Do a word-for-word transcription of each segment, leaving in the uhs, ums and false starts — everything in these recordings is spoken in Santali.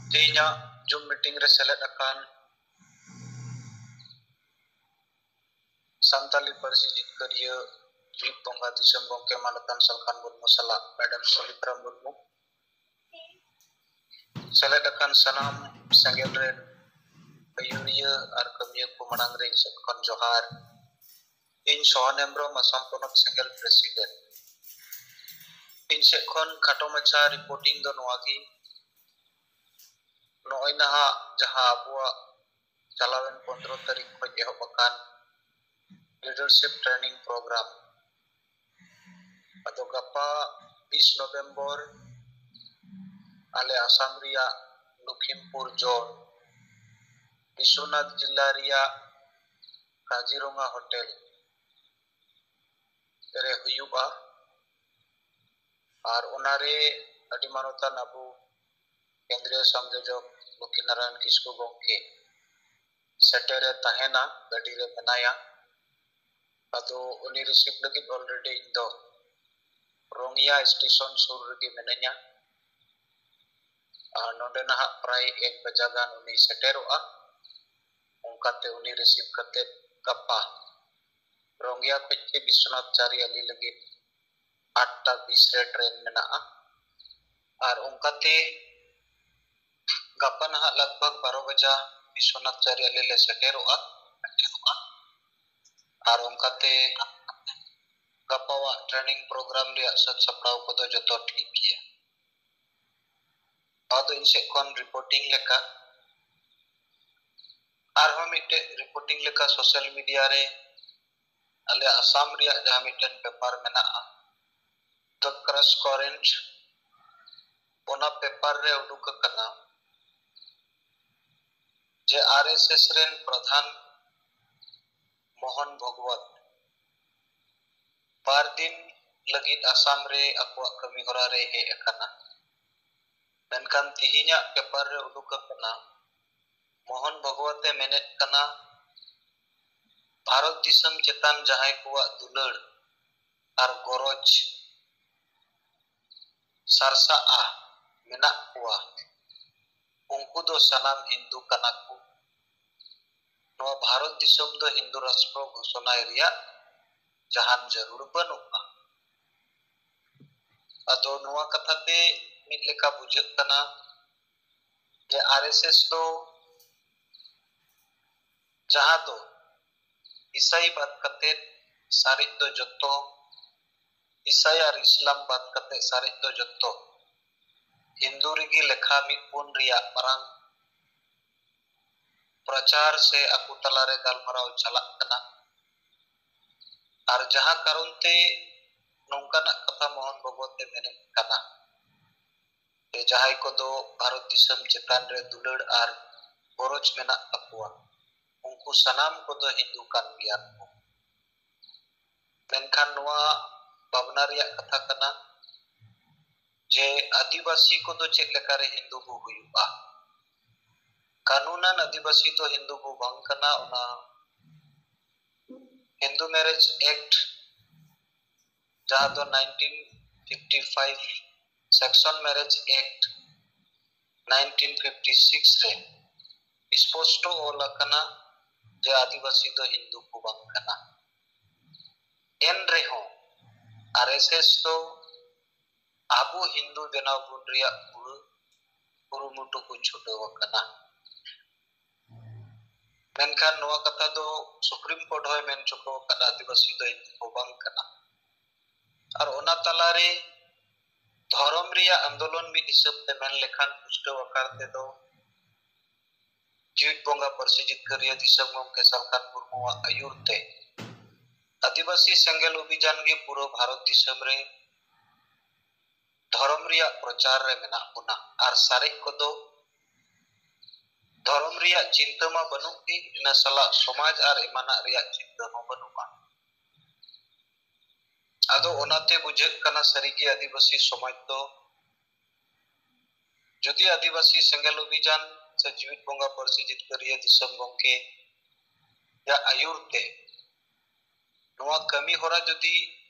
ᱛᱮᱦᱮᱧᱟᱜ ᱡᱩᱢ ᱢᱤᱴᱤᱝ ᱨᱮ ᱥᱮᱞᱮᱫ ᱟᱠᱟᱱ ᱥᱟᱱᱛᱟᱞᱤ ᱯᱟᱹᱨᱥᱤ ᱡᱤᱛᱠᱟᱹᱨᱤᱭᱟᱹ ᱢᱤᱫ ᱵᱚᱸᱜᱟ ᱫᱤᱥᱚᱢ ᱜᱚᱢᱠᱮ ᱢᱟᱱᱚᱛᱟᱱ ᱥᱟᱞᱠᱷᱟᱱ ᱢᱩᱨᱢᱩ ᱥᱟᱞᱟᱜ ᱢᱮᱰᱟᱢ ᱥᱩᱢᱤᱛᱨᱟ ᱢᱩᱨᱢᱩ, ᱥᱮᱞᱮᱫ ᱟᱠᱟᱱ ᱥᱟᱱᱟᱢ ᱥᱮᱸᱜᱮᱞ ᱨᱮᱱ ᱟᱹᱭᱩᱨᱤᱭᱟᱹ ᱟᱨ ᱠᱟᱹᱢᱤᱭᱟᱹ ᱠᱚ ᱢᱟᱲᱟᱝ ᱨᱮ ᱤᱧ ᱥᱮᱫ ᱠᱷᱚᱱ ᱡᱚᱦᱟᱨ᱾ ᱤᱧ ᱥᱚᱦᱟᱱ ᱦᱮᱢᱵᱨᱚᱢ, ᱟᱥᱟᱢ ᱯᱚᱱᱚᱛ ᱥᱮᱸᱜᱮᱞ ᱯᱨᱮᱥᱤᱰᱮᱱᱴ᱾ ᱤᱧ ᱥᱮᱫ ᱠᱷᱚᱱ ᱠᱷᱟᱴᱚ ᱢᱟᱪᱷᱟ ᱨᱤᱯᱳᱨᱴᱤᱝ ᱫᱚ ᱱᱚᱣᱟ ᱜᱮ᱾ ᱱᱚᱜᱼᱚᱭ ᱱᱟᱦᱟᱜ ᱡᱟᱦᱟᱸ ᱟᱵᱚᱣᱟᱜ ᱪᱟᱞᱟᱣᱮᱱ ᱯᱚᱱᱫᱽᱨᱚ ᱛᱟᱹᱨᱤᱠᱷ ᱠᱷᱚᱱ ᱮᱦᱚᱵ ᱟᱠᱟᱱ ᱞᱤᱰᱟᱨᱥᱤᱯ ᱴᱨᱮᱱᱤᱝ ᱯᱨᱳᱜᱨᱟᱢ, ᱟᱫᱚ ᱜᱟᱯᱟ ᱵᱤᱥ ᱱᱚᱵᱷᱮᱢᱵᱚᱨ ᱟᱞᱮ ᱟᱥᱟᱢ ᱨᱮᱭᱟᱜ ᱞᱚᱠᱷᱤᱢᱯᱩᱨ ᱡᱳᱱ, ᱵᱤᱥᱣᱚᱱᱟᱛᱷ ᱡᱤᱞᱟ ᱨᱮᱭᱟᱜ ᱠᱟᱡᱤᱨᱚᱝᱜᱟ ᱦᱳᱴᱮᱞ ᱨᱮ ᱦᱩᱭᱩᱜᱼᱟ᱾ ᱟᱨ ᱚᱱᱟᱨᱮ ᱟᱹᱰᱤ ᱢᱟᱱᱚᱛᱟᱱ ᱟᱵᱚ ᱠᱮᱱᱫᱨᱤᱭᱚ ᱥᱚᱝᱡᱳᱡᱚᱠ ᱞᱚᱠᱠᱷᱤ ᱱᱟᱨᱟᱭᱚᱱ ᱠᱤᱥᱠᱩ ᱜᱚᱢᱠᱮ ᱥᱮᱴᱮᱨᱮ ᱛᱟᱦᱮᱱᱟ, ᱜᱟᱹᱰᱤ ᱨᱮ ᱢᱮᱱᱟᱭᱟ᱾ ᱟᱫᱚ ᱩᱱᱤ ᱨᱤᱥᱤᱵᱷ ᱞᱟᱹᱜᱤᱫ ᱚᱞᱨᱮᱰᱤ ᱤᱧ ᱫᱚ ᱨᱚᱝᱜᱤᱭᱟ ᱥᱴᱮᱥᱚᱱ ᱥᱩᱨ ᱨᱮᱜᱮ ᱢᱮᱱᱟᱹᱧᱟ᱾ ᱟᱨ ᱱᱚᱰᱮ ᱱᱟᱦᱟᱜ ᱯᱨᱟᱭ ᱮᱠ ᱵᱟᱡᱟ ᱜᱟᱱ ᱩᱱᱤ ᱥᱮᱴᱮᱨᱚᱜᱼᱟ᱾ ᱚᱱᱠᱟᱛᱮ ᱩᱱᱤ ᱨᱤᱥᱤᱵᱷ ᱠᱟᱛᱮ ᱜᱟᱯᱟ ᱨᱚᱝᱜᱤᱭᱟ ᱠᱷᱚᱡ ᱜᱮ ᱵᱤᱥᱣᱚᱱᱟᱛᱷ ᱪᱟᱨᱤᱭᱟᱞᱤ ᱞᱟᱹᱜᱤᱫ ᱟᱴ ᱴᱟ ᱵᱤᱥ ᱨᱮ ᱴᱨᱮᱱ ᱢᱮᱱᱟᱜᱼᱟ᱾ ᱟᱨ ᱚᱱᱠᱟᱛᱮ ᱜᱟᱯᱟ ᱱᱟᱦᱟᱜ ᱞᱟᱜᱽ ᱵᱷᱟᱜᱽ ᱵᱟᱨᱚ ᱵᱟᱡᱟ ᱵᱤᱥᱣᱚᱱᱟᱛᱷ ᱪᱟᱨᱤᱭᱟᱞᱤ ᱞᱮ ᱥᱮᱴᱮᱨᱚᱜᱼᱟ᱾ ᱟᱨ ᱚᱱᱠᱟᱛᱮ ᱜᱟᱯᱟᱣᱟᱜ ᱴᱨᱮᱱᱤᱝ ᱯᱨᱳᱜᱨᱟᱢ ᱨᱮᱭᱟᱜ ᱥᱟᱹᱛ ᱥᱟᱯᱲᱟᱣ ᱠᱚᱫᱚ ᱡᱚᱛᱚ ᱴᱷᱤᱠ ᱜᱮᱭᱟ᱾ ᱱᱚᱣᱟ ᱫᱚ ᱤᱧ ᱥᱮᱫ ᱠᱷᱚᱱ ᱨᱤᱯᱳᱨᱴᱤᱝ ᱞᱮᱠᱟ᱾ ᱟᱨᱦᱚᱸ ᱢᱤᱫᱴᱮᱡ ᱨᱤᱯᱳᱨᱴᱤᱝ ᱞᱮᱠᱟ ᱥᱳᱥᱟᱞ ᱢᱤᱰᱤᱭᱟ ᱨᱮ ᱟᱞᱮ ᱟᱥᱟᱢ ᱨᱮᱭᱟᱜ ᱡᱟᱦᱟᱸ ᱢᱤᱫᱴᱮᱱ ᱯᱮᱯᱟᱨ ᱢᱮᱱᱟᱜᱼᱟ, The Crush Current, ᱚᱱᱟ ᱯᱮᱯᱟᱨ ᱨᱮ ᱩᱰᱩᱠ ᱟᱠᱟᱱᱟ ᱡᱮ ᱟᱨ ᱮᱥ ᱮᱥ ᱨᱮᱱ ᱯᱨᱚᱫᱷᱟᱱ ᱢᱳᱦᱚᱱ ᱵᱷᱚᱜᱚᱣᱚᱛ ᱵᱟᱨ ᱫᱤᱱ ᱞᱟᱹᱜᱤᱫ ᱟᱥᱟᱢ ᱨᱮ ᱟᱠᱚᱣᱟᱜ ᱠᱟᱹᱢᱤ ᱦᱚᱨᱟ ᱨᱮ ᱦᱮᱡ ᱟᱠᱟᱱᱟ᱾ ᱢᱮᱱᱠᱷᱟᱱ ᱛᱤᱦᱤᱧᱟᱜ ᱯᱮᱯᱟᱨ ᱨᱮ ᱩᱰᱩᱠ ᱟᱠᱟᱱᱟ, ᱢᱳᱦᱚᱱ ᱵᱷᱚᱜᱚᱣᱚᱛ ᱮ ᱢᱮᱱᱮᱫ ᱠᱟᱱᱟ, ᱵᱷᱟᱨᱚᱛ ᱫᱤᱥᱚᱢ ᱪᱮᱛᱟᱱ ᱡᱟᱦᱟᱸᱭ ᱠᱚᱣᱟᱜ ᱫᱩᱞᱟᱹᱲ ᱟᱨ ᱜᱚᱨᱚᱡᱽ ᱥᱟᱨᱥᱟᱜᱼᱟ, ᱢᱮᱱᱟᱜ ᱠᱚᱣᱟ, ᱥᱟᱱᱟᱢ ᱦᱤᱱᱫᱩ ᱠᱟᱱᱟ ᱠᱚ᱾ ᱱᱚᱣᱟ ᱵᱷᱟᱨᱚᱛ ᱫᱤᱥᱚᱢ ᱫᱚ ᱦᱤᱱᱫᱩ ᱨᱟᱥᱴᱨᱚ ᱜᱷᱳᱥᱚᱱᱟᱭ ᱨᱮᱭᱟᱜ ᱡᱟᱦᱟᱱ ᱡᱟᱹᱨᱩᱲ ᱵᱟᱹᱱᱩᱜᱼᱟ᱾ ᱟᱫᱚ ᱱᱚᱣᱟ ᱠᱟᱛᱷᱟ ᱛᱮ ᱢᱤᱫ ᱞᱮᱠᱟ ᱵᱩᱡᱷᱟᱹᱜ ᱠᱟᱱᱟ ᱡᱮ ᱟᱨ ᱮᱥ ᱮᱥ ᱫᱚ, ᱡᱟᱦᱟᱸ ᱫᱚ ᱤᱥᱟᱭ ᱵᱟᱫ ᱠᱟᱛᱮ ᱥᱟᱨᱮᱡ ᱫᱚ ᱡᱚᱛᱚ, ᱤᱥᱟᱭ ᱟᱨ ᱤᱥᱞᱟᱢ ᱵᱟᱫ ᱠᱟᱛᱮ ᱥᱟᱨᱮᱡ ᱫᱚ ᱡᱚᱛᱚ ᱦᱤᱱᱫᱩ ᱨᱮᱜᱮ ᱞᱮᱠᱷᱟ ᱢᱤᱫ ᱵᱚᱱ ᱨᱮᱭᱟᱜ ᱢᱟᱨᱟᱝ ᱯᱨᱚᱪᱟᱨ ᱥᱮ ᱟᱠᱚ ᱛᱟᱞᱟᱨᱮ ᱜᱟᱞᱢᱟᱨᱟᱣ ᱪᱟᱞᱟᱜ ᱠᱟᱱᱟ᱾ ᱟᱨ ᱡᱟᱦᱟᱸ ᱠᱟᱨᱚᱱ ᱛᱮ ᱱᱚᱝᱠᱟᱱᱟᱜ ᱠᱟᱛᱷᱟ ᱢᱳᱦᱚᱱ ᱵᱷᱚᱜᱚᱛ ᱮ ᱢᱮᱱᱮᱫ ᱠᱟᱱᱟ ᱡᱮ ᱡᱟᱦᱟᱸᱭ ᱠᱚᱫᱚ ᱵᱷᱟᱨᱚᱛ ᱫᱤᱥᱚᱢ ᱪᱮᱛᱟᱱ ᱨᱮ ᱫᱩᱞᱟᱹᱲ ᱟᱨ ᱜᱚᱨᱚᱡᱽ ᱢᱮᱱᱟᱜ ᱛᱟᱠᱚᱣᱟ, ᱩᱱᱠᱩ ᱥᱟᱱᱟᱢ ᱠᱚᱫᱚ ᱦᱤᱱᱫᱩ ᱠᱟᱱ ᱜᱮᱭᱟ ᱠᱚ᱾ ᱢᱮᱱᱠᱷᱟᱱ ᱱᱚᱣᱟ ᱵᱷᱟᱵᱽᱱᱟ ᱨᱮᱭᱟᱜ ᱠᱟᱛᱷᱟ ᱠᱟᱱᱟ ᱡᱮ ᱟᱹᱫᱤᱵᱟᱹᱥᱤ ᱠᱚᱫᱚ ᱪᱮᱫ ᱞᱮᱠᱟᱨᱮ ᱦᱤᱱᱫᱩ ᱠᱚ ᱦᱩᱭᱩᱜᱼᱟ᱾ ᱠᱟᱹᱱᱩᱱᱟᱱ ᱟᱹᱫᱤᱵᱟᱹᱥᱤ ᱫᱚ ᱦᱤᱱᱫᱩ ᱠᱚ ᱵᱟᱝ ᱠᱟᱱᱟ᱾ ᱚᱱᱟ ᱦᱤᱱᱫᱩ ᱢᱮᱨᱮᱡᱽ ᱮᱠᱴ, ᱡᱟᱦᱟᱸ ᱫᱚ nineteen fifty five, section marriage act nineteen fifty six ᱨᱮ ᱥᱯᱚᱥᱴᱚ ᱚᱞ ᱟᱠᱟᱱᱟ ᱡᱮ ᱟᱹᱫᱤᱵᱟᱹᱥᱤ ᱫᱚ ᱦᱤᱱᱫᱩ ᱠᱚ ᱵᱟᱝ ᱠᱟᱱᱟ᱾ ᱮᱱ ᱨᱮᱦᱚᱸ ᱟᱨ ᱮᱥ ᱮᱥ ᱫᱚ ᱟᱵᱚ ᱦᱤᱱᱫᱩ ᱵᱮᱱᱟᱣ ᱵᱚᱱ ᱨᱮᱭᱟᱜ ᱠᱩᱲᱟᱹ ᱠᱩᱨᱩᱢᱩᱴᱩ ᱠᱚ ᱪᱷᱩᱴᱟᱹᱣ ᱟᱠᱟᱱᱟ᱾ ᱢᱮᱱᱠᱷᱟᱱ ᱱᱚᱣᱟ ᱠᱟᱛᱷᱟ ᱫᱚ ᱥᱩᱯᱨᱤᱢ ᱠᱳᱨᱴ ᱦᱚᱸᱭ ᱢᱮᱱ ᱦᱚᱪᱚ ᱟᱠᱟᱫᱟ, ᱟᱹᱫᱤᱵᱟᱹᱥᱤ ᱫᱚ ᱦᱤᱱᱫᱩ ᱠᱚ ᱵᱟᱝ ᱠᱟᱱᱟ᱾ ᱟᱨ ᱚᱱᱟ ᱛᱟᱞᱟᱨᱮ ᱫᱷᱚᱨᱚᱢ ᱨᱮᱭᱟᱜ ᱟᱱᱫᱳᱞᱚᱱ ᱢᱤᱫ ᱦᱤᱥᱟᱹᱵ ᱛᱮ ᱢᱮᱱ ᱞᱮᱠᱷᱟᱱ ᱯᱩᱥᱴᱟᱹᱣ ᱟᱠᱟᱨ ᱛᱮᱫᱚ ᱡᱤᱣᱤᱫ ᱵᱚᱸᱜᱟ ᱯᱟᱹᱨᱥᱤ ᱡᱤᱛᱠᱟᱹᱨᱤᱭᱟᱹ ᱫᱤᱥᱚᱢ ᱜᱚᱢᱠᱮ ᱥᱟᱞᱠᱷᱟᱱ ᱢᱩᱨᱢᱩᱣᱟᱜ ᱟᱹᱭᱩᱨ ᱛᱮ ᱟᱹᱫᱤᱵᱟᱹᱥᱤ ᱥᱮᱸᱜᱮᱞ ᱚᱵᱷᱤᱡᱟᱱ ᱜᱮ ᱯᱩᱨᱟᱹ ᱵᱷᱟᱨᱚᱛ ᱫᱤᱥᱚᱢ ᱨᱮ ᱫᱷᱚᱨᱚᱢ ᱨᱮᱭᱟᱜ ᱯᱨᱚᱪᱟᱨ ᱨᱮ ᱢᱮᱱᱟᱜ ᱵᱚᱱᱟ᱾ ᱟᱨ ᱥᱟᱨᱮᱡ ᱠᱚᱫᱚ ᱫᱷᱚᱨᱚᱢ ᱨᱮᱭᱟᱜ ᱪᱤᱱᱛᱟᱹ ᱢᱟ ᱵᱟᱹᱱᱩᱜ ᱜᱮ, ᱤᱱᱟᱹ ᱥᱟᱞᱟᱜ ᱥᱚᱢᱟᱡᱽ ᱟᱨ ᱮᱢᱟᱱᱟᱜ ᱨᱮᱭᱟᱜ ᱪᱤᱱᱛᱟᱹ ᱦᱚᱸ ᱵᱟᱹᱱᱩᱜᱼᱟ᱾ ᱟᱫᱚ ᱚᱱᱟᱛᱮ ᱵᱩᱡᱷᱟᱹᱜ ᱠᱟᱱᱟ ᱥᱟᱹᱨᱤᱜᱮ ᱟᱹᱫᱤᱵᱟᱹᱥᱤ ᱥᱚᱢᱟᱡᱽ ᱫᱚ ᱡᱩᱫᱤ ᱟᱹᱫᱤᱵᱟᱹᱥᱤ ᱥᱮᱸᱜᱮᱞ ᱚᱵᱷᱤᱡᱟᱱ ᱥᱮ ᱡᱤᱣᱤᱫ ᱵᱚᱸᱜᱟ ᱯᱟᱹᱨᱥᱤ ᱡᱤᱛᱠᱟᱹᱨᱤᱭᱟᱹ ᱫᱤᱥᱚᱢ ᱜᱚᱢᱠᱮ ᱭᱟᱜ ᱟᱹᱭᱩᱨ ᱛᱮ ᱱᱚᱣᱟ ᱠᱟᱹᱢᱤ ᱦᱚᱨᱟ ᱡᱩᱫᱤ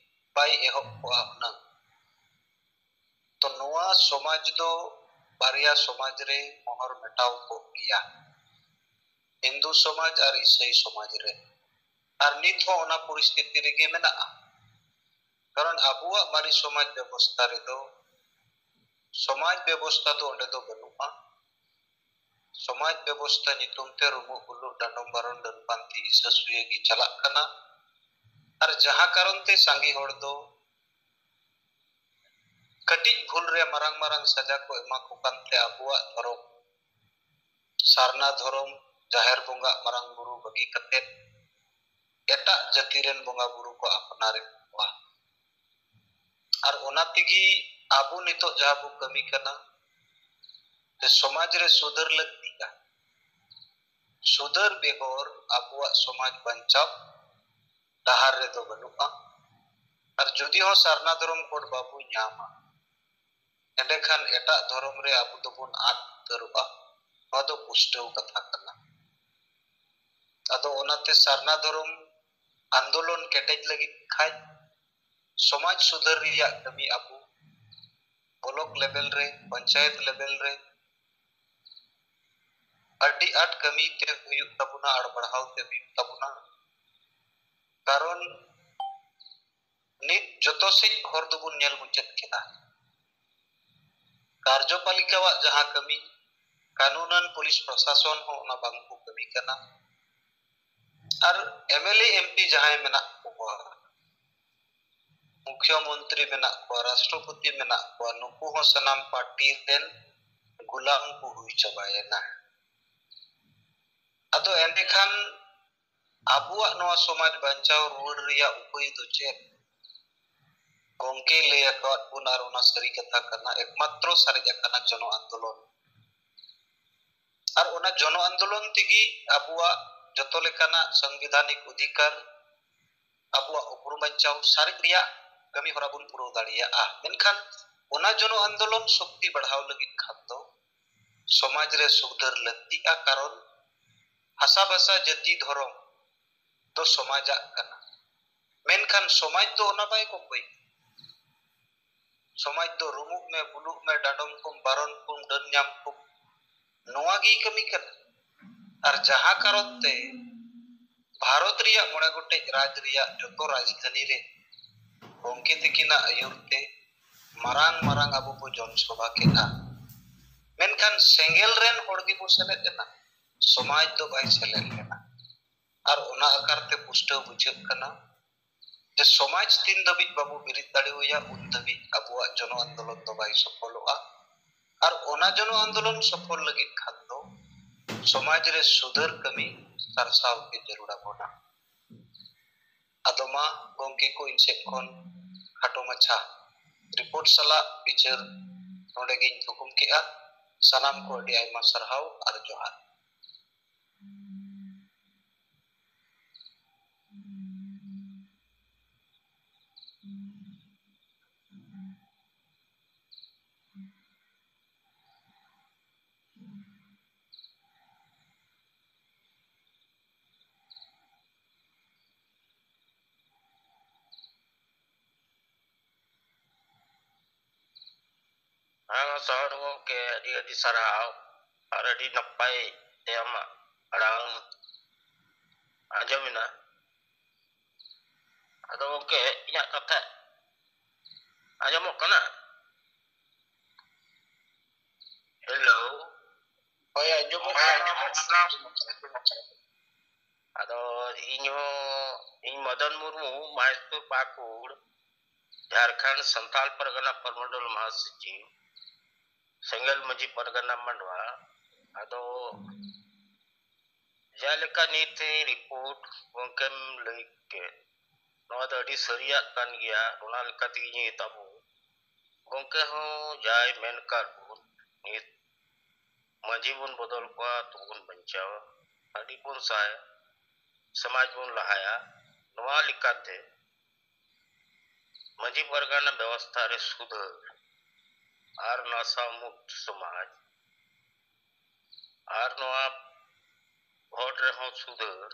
ᱵᱟᱭ ᱮᱦᱚᱵ ᱠᱚᱜᱼᱟ ᱦᱩᱱᱟᱹᱝ, ᱛᱚ ᱱᱚᱣᱟ ᱥᱚᱢᱟᱡᱽ ᱫᱚ ᱵᱟᱨᱭᱟ ᱥᱚᱢᱟᱡᱽ ᱨᱮ ᱢᱚᱦᱚᱨ ᱢᱮᱴᱟᱣ ᱠᱚᱜ ᱜᱮᱭᱟ, ᱦᱤᱱᱫᱩ ᱥᱚᱢᱟᱡᱽ ᱟᱨ ᱤᱥᱟᱹᱭ ᱥᱚᱢᱟᱡᱽ ᱨᱮ᱾ ᱟᱨ ᱱᱤᱛ ᱦᱚᱸ ᱚᱱᱟ ᱯᱚᱨᱤᱥᱛᱷᱤᱛᱤ ᱨᱮᱜᱮ ᱢᱮᱱᱟᱜᱼᱟ᱾ ᱠᱟᱨᱚᱱ ᱟᱵᱚᱣᱟᱜ ᱢᱟᱨᱮ ᱥᱚᱢᱟᱡᱽ ᱵᱮᱵᱚᱥᱛᱷᱟ ᱨᱮᱫᱚ ᱥᱚᱢᱟᱡᱽ ᱵᱮᱵᱚᱥᱛᱷᱟ ᱫᱚ ᱚᱸᱰᱮ ᱫᱚ ᱵᱟᱹᱱᱩᱜᱼᱟ᱾ ᱥᱚᱢᱟᱡᱽ ᱵᱮᱵᱚᱥᱛᱷᱟ ᱧᱩᱛᱩᱢ ᱛᱮ ᱨᱩᱢᱩᱜ ᱵᱩᱞᱩᱜ, ᱰᱟᱸᱰᱚᱢ ᱵᱟᱨᱚᱱ, ᱰᱟᱹᱱ ᱯᱟᱱᱛᱮ, ᱦᱤᱥᱟᱹ ᱥᱩᱭᱟᱹ ᱜᱮ ᱪᱟᱞᱟᱜ ᱠᱟᱱᱟ᱾ ᱟᱨ ᱡᱟᱦᱟᱸ ᱠᱟᱨᱚᱱ ᱛᱮ ᱥᱟᱸᱜᱮ ᱦᱚᱲ ᱫᱚ ᱠᱟᱹᱴᱤᱡ ᱵᱷᱩᱞ ᱨᱮ ᱢᱟᱨᱟᱝ ᱢᱟᱨᱟᱝ ᱥᱟᱡᱟ ᱠᱚ ᱮᱢᱟ ᱠᱚ ᱠᱟᱱᱛᱮ ᱟᱵᱚᱣᱟᱜ ᱫᱷᱚᱨᱚᱢ, ᱥᱟᱨᱱᱟ ᱫᱷᱚᱨᱚᱢ, ᱡᱟᱦᱮᱨ ᱵᱚᱸᱜᱟ, ᱢᱟᱨᱟᱝ ᱵᱩᱨᱩ ᱵᱟᱹᱜᱤ ᱠᱟᱛᱮ ᱮᱴᱟᱜ ᱡᱟᱹᱛᱤ ᱨᱮᱱ ᱵᱚᱸᱜᱟ ᱵᱩᱨᱩ ᱠᱚ ᱟᱯᱱᱟᱨᱮᱫ ᱠᱚᱣᱟ᱾ ᱟᱨ ᱚᱱᱟ ᱛᱮᱜᱮ ᱟᱵᱚ ᱱᱤᱛᱚᱜ ᱡᱟᱦᱟᱸ ᱵᱚ ᱠᱟᱹᱢᱤ ᱠᱟᱱᱟ, ᱡᱮ ᱥᱚᱢᱟᱡᱽ ᱨᱮ ᱥᱩᱫᱷᱟᱹᱨ ᱞᱟᱹᱠᱛᱤᱜᱼᱟ᱾ ᱥᱩᱫᱷᱟᱹᱨ ᱵᱮᱜᱚᱨ ᱟᱵᱚᱣᱟᱜ ᱥᱚᱢᱟᱡᱽ ᱵᱟᱧᱪᱟᱣ ᱰᱟᱦᱟᱨ ᱨᱮᱫᱚ ᱵᱟᱹᱱᱩᱜᱼᱟ᱾ ᱟᱨ ᱡᱩᱫᱤ ᱦᱚᱸ ᱥᱟᱨᱱᱟ ᱫᱷᱚᱨᱚᱢ ᱠᱳᱰ ᱵᱟᱵᱚ ᱧᱟᱢᱟ, ᱮᱸᱰᱮᱠᱷᱟᱱ ᱮᱴᱟᱜ ᱫᱷᱚᱨᱚᱢ ᱨᱮ ᱟᱵᱚ ᱫᱚᱵᱚᱱ ᱟᱫ ᱩᱛᱟᱹᱨᱚᱜᱼᱟ᱾ ᱱᱚᱣᱟ ᱫᱚ ᱯᱩᱥᱴᱟᱹᱣ ᱠᱟᱛᱷᱟ ᱠᱟᱱᱟ᱾ ᱟᱫᱚ ᱚᱱᱟᱛᱮ ᱥᱟᱨᱱᱟ ᱫᱷᱚᱨᱚᱢ ᱟᱱᱫᱳᱞᱚᱱ ᱠᱮᱴᱮᱡ ᱞᱟᱹᱜᱤᱫ ᱠᱷᱟᱡ ᱥᱚᱢᱟᱡᱽ ᱥᱩᱫᱷᱟᱹᱨ ᱨᱮᱭᱟᱜ ᱠᱟᱹᱢᱤ ᱟᱵᱚ ᱵᱞᱚᱠ ᱞᱮᱵᱮᱞ ᱨᱮ, ᱯᱚᱧᱪᱟᱭᱮᱛ ᱞᱮᱵᱮᱞ ᱨᱮ ᱟᱹᱰᱤ ᱟᱸᱴ ᱠᱟᱹᱢᱤ ᱛᱮ ᱦᱩᱭᱩᱜ ᱛᱟᱵᱚᱱᱟ ᱟᱨ ᱵᱟᱲᱦᱟᱣ ᱛᱮ ᱦᱩᱭᱩᱜ ᱛᱟᱵᱚᱱᱟ᱾ ᱠᱟᱨᱚᱱ ᱱᱤᱛ ᱡᱚᱛᱚ ᱥᱮᱫ ᱦᱚᱨ ᱫᱚᱵᱚᱱ ᱧᱮᱞ ᱢᱩᱪᱟᱹᱫ ᱠᱮᱫᱟ᱾ ᱠᱟᱨᱡᱚᱯᱟᱞᱤᱠᱟᱣᱟᱜ ᱡᱟᱦᱟᱸ ᱠᱟᱹᱢᱤ, ᱠᱟᱹᱱᱩᱱᱟᱱ ᱯᱩᱞᱤᱥ ᱯᱨᱚᱥᱟᱥᱚᱱ ᱦᱚᱸ ᱚᱱᱟ ᱵᱟᱝ ᱠᱚ ᱠᱟᱹᱢᱤ ᱠᱟᱱᱟ᱾ ᱟᱨ M L A, M P ᱡᱟᱦᱟᱸᱭ ᱢᱮᱱᱟᱜ ᱠᱚᱣᱟ, ᱢᱩᱠᱷᱭᱚᱢᱚᱱᱛᱨᱤ ᱢᱮᱱᱟᱜ ᱠᱚᱣᱟ, ᱨᱟᱥᱴᱨᱚᱯᱚᱛᱤ ᱢᱮᱱᱟᱜ ᱠᱚᱣᱟ, ᱱᱩᱠᱩ ᱦᱚᱸ ᱥᱟᱱᱟᱢ ᱯᱟᱨᱴᱤ ᱨᱮᱱ ᱜᱩᱞᱟᱢ ᱠᱚ ᱦᱩᱭ ᱪᱟᱵᱟᱭᱮᱱᱟ᱾ ᱟᱫᱚ ᱮᱸᱰᱮᱠᱷᱟᱱ ᱟᱵᱚᱣᱟᱜ ᱱᱚᱣᱟ ᱥᱚᱢᱟᱡᱽ ᱵᱟᱧᱪᱟᱣ ᱨᱩᱣᱟᱹᱲ ᱨᱮᱭᱟᱜ ᱩᱯᱟᱹᱭ ᱫᱚ ᱪᱮᱫ? ᱜᱚᱢᱠᱮ ᱞᱟᱹᱭ ᱟᱠᱟᱫ ᱵᱚᱱ, ᱟᱨ ᱚᱱᱟ ᱥᱟᱹᱨᱤ ᱠᱟᱛᱷᱟ ᱠᱟᱱᱟ, ᱮᱠᱢᱟᱛᱨᱚ ᱥᱟᱨᱮᱡ ᱟᱠᱟᱱᱟ ᱡᱚᱱᱚ ᱟᱱᱫᱳᱞᱚᱱ᱾ ᱟᱨ ᱚᱱᱟ ᱡᱚᱱᱚ ᱟᱱᱫᱳᱞᱚᱱ ᱛᱮᱜᱮ ᱟᱵᱚᱣᱟᱜ ᱡᱚᱛᱚ ᱞᱮᱠᱟᱱᱟᱜ ᱥᱟᱝᱵᱤᱫᱷᱟᱱᱤᱠ ᱚᱫᱷᱤᱠᱟᱨ, ᱟᱵᱚᱣᱟᱜ ᱩᱯᱨᱩᱢ ᱵᱟᱧᱪᱟᱣ ᱥᱟᱨᱮᱡ ᱨᱮᱭᱟᱜ ᱠᱟᱹᱢᱤ ᱦᱚᱨᱟ ᱵᱚᱱ ᱯᱩᱨᱟᱹᱣ ᱫᱟᱲᱮᱭᱟᱜᱼᱟ᱾ ᱢᱮᱱᱠᱷᱟᱱ ᱚᱱᱟ ᱡᱚᱱᱚ ᱟᱱᱫᱳᱞᱚᱱ ᱥᱚᱠᱛᱤ ᱵᱟᱲᱦᱟᱣ ᱞᱟᱹᱜᱤᱫ ᱠᱷᱟᱱ ᱫᱚ ᱥᱚᱢᱟᱡᱽ ᱨᱮ ᱥᱩᱫᱷᱟᱹᱨ ᱞᱟᱹᱠᱛᱤᱜᱼᱟ, ᱠᱟᱨᱚᱱ ᱵᱷᱟᱥᱟ ᱵᱷᱟᱥᱟ, ᱡᱟᱹᱛᱤ, ᱫᱷᱚᱨᱚᱢ ᱫᱚ ᱥᱚᱢᱟᱡᱟᱜ ᱠᱟᱱᱟ, ᱢᱮᱱᱠᱷᱟᱱ ᱥᱚᱢᱟᱡᱽ ᱫᱚ ᱚᱱᱟ ᱵᱟᱭ ᱠᱚᱠᱚᱭ᱾ ᱥᱚᱢᱟᱡᱽ ᱫᱚ ᱨᱩᱢᱩᱜ ᱢᱮ, ᱵᱩᱞᱩᱜ ᱢᱮ, ᱰᱟᱸᱰᱚᱢ ᱠᱚᱢ, ᱵᱟᱨᱚᱱ ᱠᱚᱢ, ᱰᱟᱹᱱ ᱧᱟᱢ ᱠᱚᱢ, ᱱᱚᱣᱟ ᱜᱮᱭ ᱠᱟᱹᱢᱤ ᱠᱟᱱᱟ᱾ ᱟᱨ ᱡᱟᱦᱟᱸ ᱠᱟᱨᱚᱱ ᱛᱮ ᱵᱷᱟᱨᱚᱛ ᱨᱮᱭᱟᱜ ᱢᱚᱬᱮ ᱜᱚᱴᱮᱡ ᱨᱟᱡᱽ ᱨᱮᱭᱟᱜ ᱡᱚᱛᱚ ᱨᱟᱡᱽᱫᱷᱟᱱᱤ ᱨᱮ ᱜᱚᱢᱠᱮ ᱛᱤᱠᱤᱱᱟᱜ ᱟᱹᱭᱩᱨ ᱛᱮ ᱢᱟᱨᱟᱝ ᱢᱟᱨᱟᱝ ᱟᱵᱚ ᱵᱚ ᱡᱚᱱ ᱥᱚᱵᱷᱟ ᱠᱮᱫᱼᱟ, ᱢᱮᱱᱠᱷᱟᱱ ᱥᱮᱸᱜᱮᱞ ᱨᱮᱱ ᱦᱚᱲ ᱜᱮᱵᱚ ᱥᱮᱞᱮᱫ ᱞᱮᱱᱟ, ᱥᱚᱢᱟᱡᱽ ᱫᱚ ᱵᱟᱭ ᱥᱮᱞᱮᱫ ᱞᱮᱱᱟ᱾ ᱟᱨ ᱚᱱᱟ ᱟᱠᱟᱨ ᱛᱮ ᱯᱩᱥᱴᱟᱹᱣ ᱵᱩᱡᱷᱟᱹᱜ ᱠᱟᱱᱟ ᱡᱮ ᱥᱚᱢᱟᱡᱽ ᱛᱤᱱ ᱫᱷᱟᱹᱵᱤᱡ ᱵᱟᱵᱚ ᱵᱮᱨᱮᱫ ᱫᱟᱲᱮᱣᱟᱭᱟ, ᱩᱱ ᱫᱷᱟᱹᱵᱤᱡ ᱟᱵᱚᱣᱟᱜ ᱡᱚᱱᱚ ᱟᱱᱫᱳᱞᱚᱱ ᱫᱚ ᱵᱟᱭ ᱥᱚᱯᱷᱚᱞᱚᱜᱼᱟ᱾ ᱟᱨ ᱚᱱᱟ ᱡᱚᱱᱚ ᱟᱱᱫᱳᱞᱚᱱ ᱥᱚᱯᱷᱚᱞ ᱞᱟᱹᱜᱤᱫ ᱠᱷᱟᱱ ᱫᱚ ᱥᱚᱢᱟᱡᱽ ᱨᱮ ᱥᱩᱫᱷᱟᱹᱨ ᱠᱟᱹᱢᱤ ᱥᱟᱨᱥᱟᱣ ᱜᱮ ᱡᱟᱹᱨᱩᱲ ᱟᱵᱚᱱᱟ᱾ ᱟᱫᱚ ᱢᱟ ᱜᱚᱢᱠᱮ ᱠᱚ, ᱤᱧ ᱥᱮᱫ ᱠᱷᱚᱱ ᱠᱷᱟᱴᱚ ᱢᱟᱪᱷᱟ ᱨᱤᱯᱳᱨᱴ ᱥᱟᱞᱟᱜ ᱵᱤᱪᱟᱹᱨ ᱱᱚᱰᱮ ᱜᱤᱧ ᱛᱷᱩᱠᱩᱢ ᱠᱮᱜᱼᱟ᱾ ᱥᱟᱱᱟᱢ ᱠᱚ ᱟᱹᱰᱤ ᱟᱭᱢᱟ ᱥᱟᱨᱦᱟᱣ ᱟᱨ ᱡᱚᱦᱟᱨ᱾ ᱦᱮᱸ, ᱥᱚᱦᱚᱨ ᱜᱚᱢᱠᱮ, ᱟᱹᱰᱤ ᱟᱹᱰᱤ ᱥᱟᱨᱦᱟᱣ ᱟᱨ ᱟᱹᱰᱤ ᱱᱟᱯᱟᱭ ᱛᱮ ᱟᱢᱟᱜ ᱟᱲᱟᱝ ᱟᱸᱡᱚᱢᱮᱱᱟ᱾ ᱟᱫᱚ ᱜᱚᱢᱠᱮ, ᱤᱧᱟᱹᱜ ᱠᱟᱛᱷᱟ ᱟᱸᱡᱚᱢᱚᱜ ᱠᱟᱱᱟ? ᱦᱮᱞᱳ᱾ ᱦᱳᱭ, ᱟᱸᱡᱚᱢᱚᱜ ᱠᱟᱱᱟ᱾ ᱟᱫᱚ ᱤᱧ ᱦᱚᱸ, ᱤᱧ ᱢᱚᱫᱚᱱ ᱢᱩᱨᱢᱩ, ᱢᱚᱦᱮᱥᱯᱩᱨ ᱯᱟᱹᱠᱩᱲ, ᱡᱷᱟᱲᱠᱷᱚᱸᱰ ᱥᱟᱱᱛᱟᱲ ᱯᱟᱨᱜᱟᱱᱟ ᱯᱨᱚᱢᱚᱱᱰᱚᱞ ᱢᱟᱦᱟᱥᱚᱪᱤᱵᱽ, ᱥᱮᱸᱜᱮᱞ ᱢᱟᱹᱡᱷᱤ ᱯᱟᱨᱜᱟᱱᱟ ᱢᱟᱰᱣᱟ᱾ ᱟᱫᱚ ᱡᱟᱦᱟᱸ ᱞᱮᱠᱟ ᱱᱤᱛ ᱨᱤᱯᱳᱨᱴ ᱜᱚᱢᱠᱮᱢ ᱞᱟᱹᱭ ᱠᱮᱫ, ᱱᱚᱣᱟ ᱫᱚ ᱟᱹᱰᱤ ᱥᱟᱹᱨᱤᱭᱟᱜ ᱠᱟᱱ ᱜᱮᱭᱟ᱾ ᱚᱱᱟ ᱞᱮᱠᱟ ᱛᱮᱜᱮ ᱱᱤᱛ ᱟᱵᱚ ᱜᱚᱢᱠᱮ ᱦᱚᱸ ᱡᱟᱭ ᱢᱮᱱ ᱠᱟᱫ ᱵᱚᱱ, ᱱᱤᱛ ᱢᱟᱹᱡᱷᱤ ᱵᱚᱱ ᱵᱚᱫᱚᱞ ᱠᱚᱣᱟ, ᱛᱚᱵᱚᱱ ᱵᱟᱧᱪᱟᱣᱟ, ᱟᱹᱰᱤ ᱵᱚᱱ ᱥᱟᱦᱟᱭᱟ, ᱥᱚᱢᱟᱡᱽ ᱵᱚᱱ ᱞᱟᱦᱟᱭᱟ᱾ ᱱᱚᱣᱟ ᱞᱮᱠᱟᱛᱮ ᱢᱟᱹᱡᱷᱤ ᱯᱟᱨᱜᱟᱱᱟ ᱵᱮᱵᱚᱥᱛᱷᱟ ᱨᱮ ᱥᱩᱫᱷᱟᱹᱨ ᱟᱨ ᱱᱟᱥᱟ ᱢᱩᱠᱛ ᱥᱚᱢᱟᱡᱽ ᱟᱨ ᱱᱚᱣᱟ ᱵᱷᱳᱴ ᱨᱮᱦᱚᱸ ᱥᱩᱫᱷᱟᱹᱨ᱾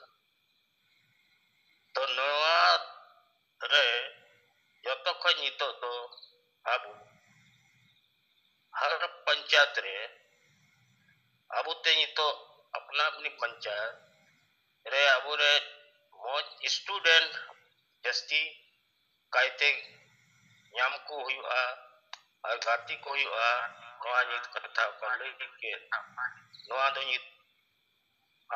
ᱛᱚ ᱱᱚᱣᱟ ᱨᱮ ᱡᱚᱛᱚ ᱠᱷᱚᱱ ᱱᱤᱛᱚᱜ ᱫᱚ ᱟᱵᱚ ᱯᱚᱧᱪᱟᱭᱮᱛ ᱨᱮ ᱟᱵᱚᱛᱮ ᱱᱤᱛᱚᱜ ᱟᱯᱱᱟ ᱟᱯᱱᱤ ᱯᱚᱧᱪᱟᱭᱮᱛ ᱨᱮ ᱟᱵᱚᱨᱮ ᱢᱚᱡᱽ student ᱡᱟᱹᱥᱛᱤ ᱠᱟᱭᱛᱮ ᱧᱟᱢ ᱠᱚ ᱦᱩᱭᱩᱜᱼᱟ ᱟᱨ ᱜᱟᱛᱮ ᱠᱚ ᱦᱩᱭᱩᱜᱼᱟ᱾ ᱱᱚᱣᱟ ᱱᱤᱛ ᱠᱟᱛᱷᱟ ᱚᱠᱟ ᱞᱟᱹᱭ ᱠᱮᱫ, ᱱᱚᱣᱟ ᱫᱚ ᱱᱤᱛ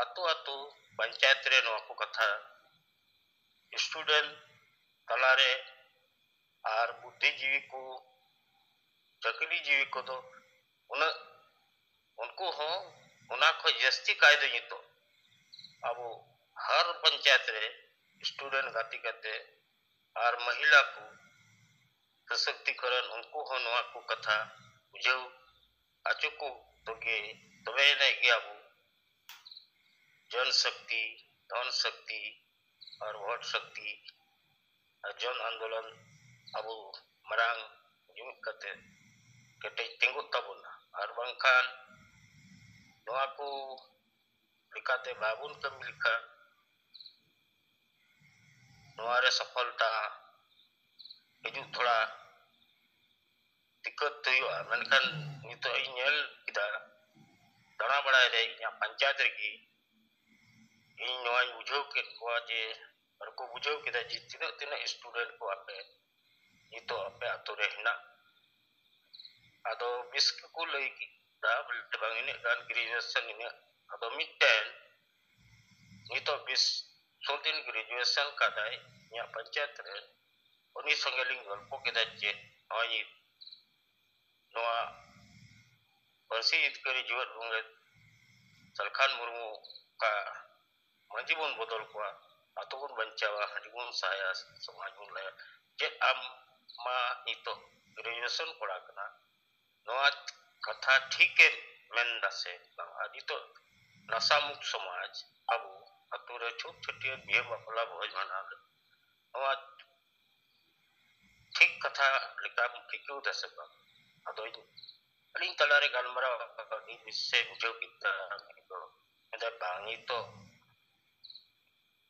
ᱟᱛᱳ ᱟᱛᱳ ᱯᱚᱧᱪᱟᱭᱮᱛ ᱨᱮ ᱱᱚᱣᱟ ᱠᱚ ᱠᱟᱛᱷᱟ student ᱛᱟᱞᱟᱨᱮ ᱟᱨ ᱵᱩᱫᱽᱫᱷᱤᱡᱤᱵᱤ ᱠᱚ, ᱪᱟᱹᱠᱨᱤ ᱡᱤᱵᱤ ᱠᱚᱫᱚ ᱩᱱᱟᱹᱜ, ᱩᱱᱠᱩ ᱦᱚᱸ ᱚᱱᱟ ᱠᱷᱚᱱ ᱡᱟᱹᱥᱛᱤ ᱠᱟᱭ ᱫᱚ ᱱᱤᱛᱚᱜ ᱟᱵᱚ ᱦᱟᱨ ᱯᱚᱧᱪᱟᱭᱮᱛ ᱨᱮ student ᱜᱟᱛᱮ ᱠᱟᱛᱮ ᱟᱨ ᱢᱚᱦᱤᱞᱟ ᱠᱚ ᱥᱚᱥᱚᱠᱛᱤᱠᱚᱨᱚᱱ, ᱩᱱᱠᱩ ᱦᱚᱸ ᱱᱚᱣᱟ ᱠᱚ ᱠᱟᱛᱷᱟ ᱵᱩᱡᱷᱟᱹᱣ ᱦᱚᱪᱚ ᱠᱚ ᱛᱮᱜᱮ, ᱛᱚᱵᱮ ᱮᱱᱮᱡ ᱜᱮ ᱟᱵᱚ ᱡᱚᱱ ᱥᱚᱠᱛᱤ, ᱫᱷᱚᱱ ᱥᱚᱠᱛᱤ ᱟᱨ ᱵᱷᱳᱴ ᱥᱚᱠᱛᱤ ᱟᱨ ᱡᱚᱱ ᱟᱱᱫᱳᱞᱚᱱ ᱟᱵᱚ ᱢᱟᱨᱟᱝ ᱡᱩᱢᱤᱫ ᱠᱟᱛᱮ ᱠᱮᱴᱮᱡ ᱛᱤᱸᱜᱩᱜ ᱛᱟᱵᱚᱱᱟ᱾ ᱟᱨ ᱵᱟᱝᱠᱷᱟᱱ ᱱᱚᱣᱟ ᱠᱚ ᱞᱮᱠᱟᱛᱮ ᱵᱟᱵᱚᱱ ᱠᱟᱹᱢᱤ ᱞᱮᱠᱷᱟᱱ ᱱᱚᱣᱟ ᱨᱮ ᱥᱚᱯᱷᱚᱞᱛᱟ ᱦᱤᱡᱩᱜ ᱛᱷᱚᱲᱟ ᱫᱤᱠᱠᱟᱛ ᱦᱩᱭᱩᱜᱼᱟ᱾ ᱢᱮᱱᱠᱷᱟᱱ ᱱᱤᱛᱚᱜ ᱤᱧ ᱧᱮᱞ ᱠᱮᱫᱟ, ᱫᱟᱬᱟ ᱵᱟᱲᱟᱭ ᱨᱮ ᱤᱧᱟᱹᱜ ᱯᱚᱧᱪᱟᱭᱮᱛ ᱨᱮᱜᱮ ᱤᱧ ᱱᱚᱣᱟᱧ ᱵᱩᱡᱷᱟᱹᱣ ᱠᱮᱫ ᱠᱚᱣᱟ ᱡᱮ, ᱟᱨ ᱠᱚ ᱵᱩᱡᱷᱟᱹᱣ ᱠᱮᱫᱟ ᱡᱮ ᱛᱤᱱᱟᱹᱜ ᱛᱤᱱᱟᱹᱜ student ᱠᱚ ᱟᱯᱮ ᱱᱤᱛᱚᱜ ᱟᱯᱮ ᱟᱛᱳ ᱨᱮ ᱦᱮᱱᱟᱜ᱾ ᱟᱫᱚ ᱵᱮᱥ ᱜᱮᱠᱚ ᱞᱟᱹᱭ ᱠᱮᱫᱟ, ᱵᱚᱞᱮ ᱵᱟᱝ ᱤᱱᱟᱹᱜ ᱜᱟᱱ graduation ᱤᱱᱟᱹᱜ᱾ ᱟᱫᱚ ᱢᱤᱫᱴᱮᱱ ᱱᱤᱛᱚᱜ ᱵᱮᱥ ᱥᱩᱨ ᱫᱤᱱ graduation ᱠᱟᱫᱟᱭ ᱤᱧᱟᱹᱜ ᱯᱚᱧᱪᱟᱭᱮᱛ ᱨᱮ, ᱩᱱᱤ ᱥᱚᱸᱜᱮ ᱞᱤᱧ ᱜᱚᱞᱯᱚ ᱠᱮᱫᱟ ᱡᱮ ᱱᱚᱜᱼᱚᱭ ᱱᱚᱣᱟ ᱯᱟᱹᱨᱥᱤ ᱡᱤᱛᱠᱟᱹᱨᱤ ᱡᱤᱣᱮᱫ ᱵᱚᱸᱜᱟ ᱥᱟᱞᱠᱷᱟᱱ ᱢᱩᱨᱢᱩ ᱚᱠᱟ ᱢᱟᱹᱡᱷᱤ ᱵᱚᱱ ᱵᱚᱫᱚᱞ ᱠᱚᱣᱟ, ᱟᱛᱳ ᱵᱚᱱ ᱵᱟᱧᱪᱟᱣᱟ, ᱦᱟᱺᱰᱤ ᱵᱚᱱ ᱥᱟᱦᱟᱭᱟ, ᱥᱚᱢᱟᱡᱽ ᱵᱚᱱ ᱞᱟᱭᱟ᱾ ᱪᱮᱫ ᱟᱢ ᱢᱟ ᱱᱤᱛᱚᱜ graduation ᱠᱚᱲᱟ ᱠᱟᱱᱟ, ᱱᱚᱣᱟ ᱠᱟᱛᱷᱟ ᱴᱷᱤᱠᱮᱢ ᱢᱮᱱ ᱫᱟ ᱥᱮ ᱵᱟᱝ? ᱟᱨ ᱱᱤᱛᱚᱜ ᱱᱟᱥᱟ ᱢᱩᱠᱛ ᱥᱚᱢᱟᱡᱽ ᱟᱵᱚ ᱟᱛᱳ ᱨᱮ ᱪᱷᱩᱛ ᱪᱷᱟᱹᱴᱭᱟᱹᱨ ᱵᱤᱦᱟᱹ ᱵᱟᱯᱞᱟ ᱵᱷᱚᱡᱽ ᱵᱷᱟᱸᱰᱟᱱ ᱨᱮ ᱱᱚᱣᱟ ᱴᱷᱤᱠ ᱠᱟᱛᱷᱟ ᱞᱮᱠᱟᱢ ᱴᱷᱤᱠᱟᱹᱣ ᱫᱟ ᱥᱮ ᱵᱟᱝ? ᱟᱫᱚ ᱤᱧ, ᱟᱹᱞᱤᱧ ᱛᱟᱞᱟᱨᱮ ᱜᱟᱞᱢᱟᱨᱟᱣ ᱟᱹᱰᱤ ᱵᱮᱥ ᱮ ᱵᱩᱡᱷᱟᱹᱣ ᱠᱮᱫᱟ᱾ ᱩᱱᱤ ᱫᱚ ᱢᱮᱱᱫᱟᱭ, "ᱵᱟᱝ, ᱱᱤᱛᱚᱜ